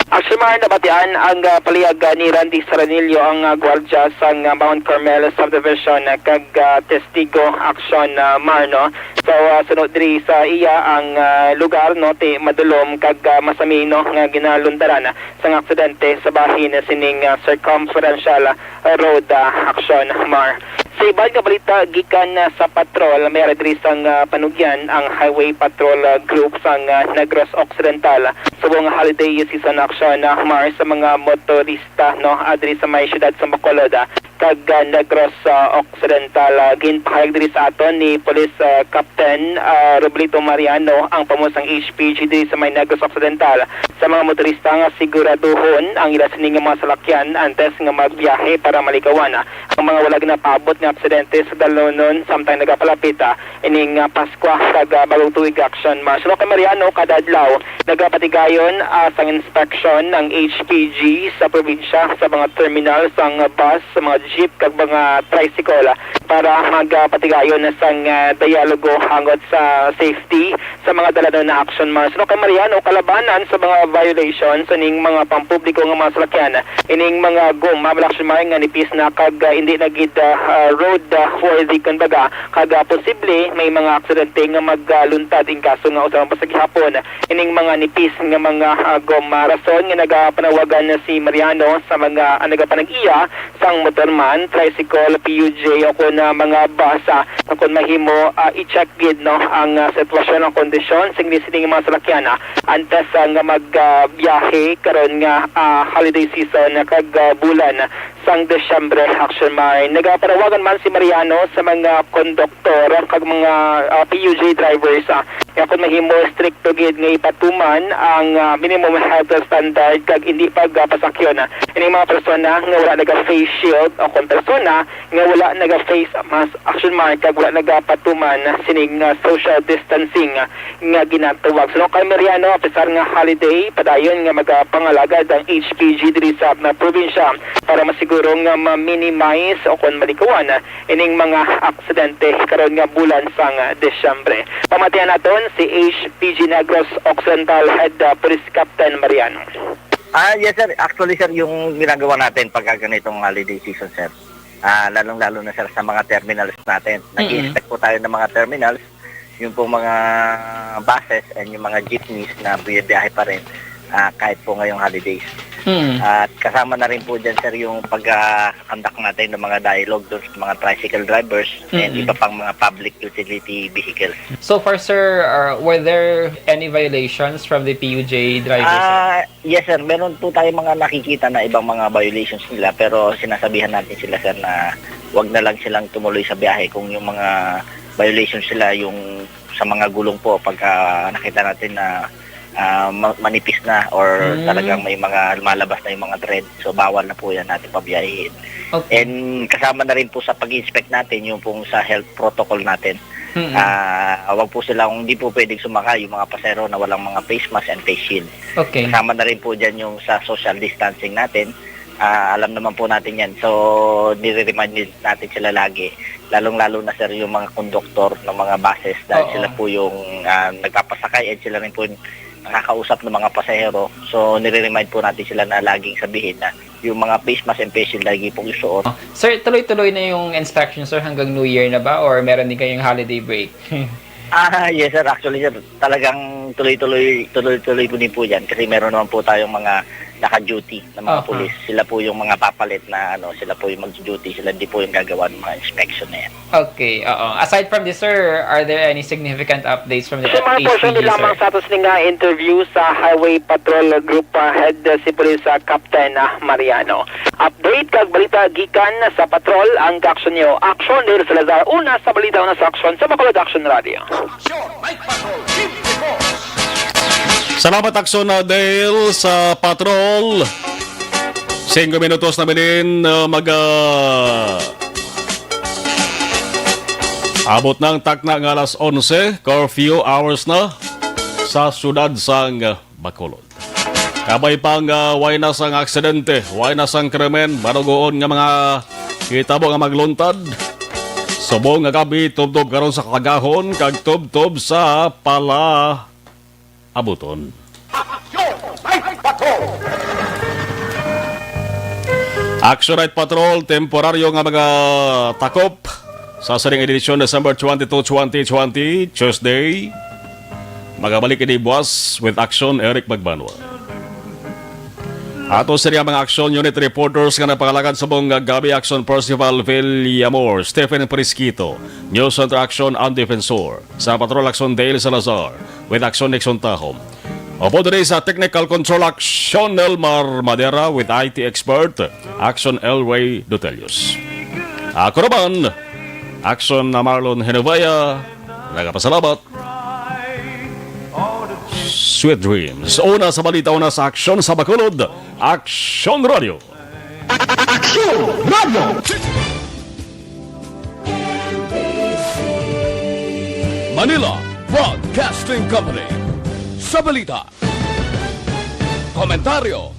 Action Mar, nabatian ang, ah, palihag, ah, ni Randy Saranillo, ang, ah, gwardya sang, ah, Mount Carmel Subdivision, ah, kag, ah, testigo, Action, ah, Mar, no? So, ah, sunod diri sa iya ang, ah, lugar, no, ti madulom kag, ah, masamino nga ginalundaran, ah, sang aksidente sa bahin sining, ah, Circumferential, ah, Road, ah, Action Mar. Sa iban nga balita gikan, ah, sa patrol, may ara diri sang, ah, panugyan ang Highway Patrol, ah, Group sang, ah, Negros Occidental. Subong nga holiday season, Action, ah, Mar, sa mga motorista, no, ah, diri sa may siyudad sa Bacolod, ah, kag, ah, Negros, ah, Occidental. Ah, ginpahayag diri sa aton ni Police, ah, Captain, ah, Roblito Mariano, ang pamuno sang H P G diri sa may Negros Occidental, sa mga motorista nga siguraduhon ang ila sini nga mga salakyan antes nga magbiyahe para maligawan, ah, ang mga wala ginapaabot nga aksidente sa dalunon samtang nagapalapit, ah, ining, ah, Paskwa kag, ah, Bagong Tuig, Action Mar. Suno kay Mariano, kada adlaw nagapatigayon, ah, sang inspection ang H P G sa probinsya sa mga terminal sang bus, sa mga jeep kag mga tricycle, ah, para magapatigayon sang, ah, dialogo hangot sa safety sa mga dalanon na, Action Mar. Suno kay Mariano, kalabanan sa mga violations ining mga pampubliko nga mga salakyan, ining mga goma, Action Mar, nga nipis na kag, ah, hindi na gid, ah, ah, road, ah, worthy, kumbaga, kag, ah, posible may mga aksidente nga magluntad in kaso nga usa pa sa gihapon ining mga nipis nga mga, ah, goma. Rason nga nagapanawagan na si Mariano sa mga, ah, nagapanag-iya sang motor man, tricycle, P U J, o kon, ah, mga bus, ah, kung mahimo, ah, i-check gid, no, ang, ah, sitwasyon, ang kondisyon sing sining mga salakyan, ah, antes, ah, nga mag, ah, biyahe karon nga, ah, holiday season, ah, kag, ah, bulan sang Disyembre. Action Mike. Nagapanawagan man si Mariano sa mga konduktor kag mga, ah, P U J drivers, ah, nga kung mahimo, strikto gid nga ipatuman ang, ah, minimum health standard kag hindi pagpasakyon, ah, ining mga persona nga wala naga-face shield o kon persona nga wala naga-face mask, Action Mike, kag wala nagapatuman sining, ah, social distancing, ah, nga ginatawag. Suno kay Mariano, apisar nga holiday, padayon nga magapangalagad ang H P G diri sa, ah, probinsya para masiguro nga ma-minimize o kon malikawan, ah, ining mga aksidente karon nga bulan sang, ah, Disyembre. Pamatian naton si H P G Negros Occidental Head, ah, Police Captain Mariano. Ah, yes, sir. Actually, sir, yung ginagawa natin pagka ganitong holiday season, sir, ah, lalong-lalo na, sir, sa mga terminals natin. Mm-mm. Nag-i-inspect po tayo ng mga terminals, yung pong mga buses and yung mga jeepneys na biyahe pa rin, ah, kahit po ngayong holidays. Mm. At kasama na rin po dyan, sir, yung pag, ah, conduct natin ng mga dialogue doon sa mga tricycle drivers and Mm-mm. iba pang mga public utility vehicles. So far, sir, uh, were there any violations from the P U J drivers, sir? Ah, yes, sir. Meron po tayong mga nakikita na ibang mga violations nila, pero sinasabihan natin sila, sir, na wag na lang silang tumuloy sa biyahe kung yung mga violations sila, yung sa mga gulong po, pagka nakita natin na, ah, ma-, manipis na or Mm. talagang may mga lumalabas na yung mga thread, so bawal na po yan natin pabiyahihin. Okay. And kasama na rin po sa pag-inspect natin yung pong sa health protocol natin. Mm-mm. Ah, wag po sila, hindi po pwedeng sumakay yung mga pasahero na walang mga face mask and face shield. Okay. Kasama na rin po dyan yung sa social distancing natin. Ah, alam naman po natin yan. So, nire-remind din natin sila lagi. Lalong-lalo na, sir, yung mga konduktor ng mga buses dahil Oo. sila po yung, ah, nagpapasakay at sila rin po yung nakakausap ng mga pasahero. So, nire-remind po natin sila na laging sabihin na yung mga face mask and face shield lagi pong isuot. Sir, tuloy-tuloy na yung inspection, sir, hanggang New Year na ba? Or meron din kayong holiday break? Ah, yes, sir. Actually, sir, talagang tuloy-tuloy, tuloy-tuloy po din po yan kasi meron naman po tayong mga naka-duty na mga Aha. pulis. Sila po yung mga papalit na, ano, sila po yung mag-duty. Sila di po yung gagawa ng mga inspection na yan. Okay, oo. Aside from this, sir, are there any significant updates from the So, mga portion H P G, din lamang sir? sa atos ni nga interview sa Highway Patrol Group, ah, Head, ah, si Police, ah, Captain, ah, Mariano. Update kag balita gikan sa patrol ang kaaksyon nyo. Aksyon, Dale Salazar. Una sa balita, una sa aksyon sa Bacolod Action Radio. Aksyon, Mike Patrol, Team Report. Salamat, Aksyon, na Dale sa patrol. Singko minutos na bilin, uh, mag, uh, abot na ang takna nga alas onse, curfew hours na sa siyudad sang Bacolod. Kabay pang, ah, way na sang aksidente, way na sang krimen, marugoon nga mga hitabo nga magluntad. Subong nga gab-i, tubtob karon sa Kaagahon, kag tubtob sa Palaabuton. Action Night Patrol! Action Night Patrol, temporaryo nga mga takop sa sining edisyon, December twenty-two, twenty twenty, Tuesday. Magabalik ini buwas with Action, Eric Magbanwa. Ato sini ang mga Action Unit reporters nga nagpangalagad subong nga gab-i: Action Percival Villamor, Stephen Prisquito, News Center Action, Ann Defensor, sa Patrol Action, Dale Salazar, with Action, Nixon Tahom. Upod diri sa Technical Control Action, Elmar Madera, with I T expert Action, Elway Dutelius. Ako naman, Action na Marlon Genovea, nagapasalamat. Sweet dreams. Una sa balita, una sa aksyon sa Bacolod, Action Radio. Action Radio. Manila Broadcasting Company. Sa balita, komentaryo,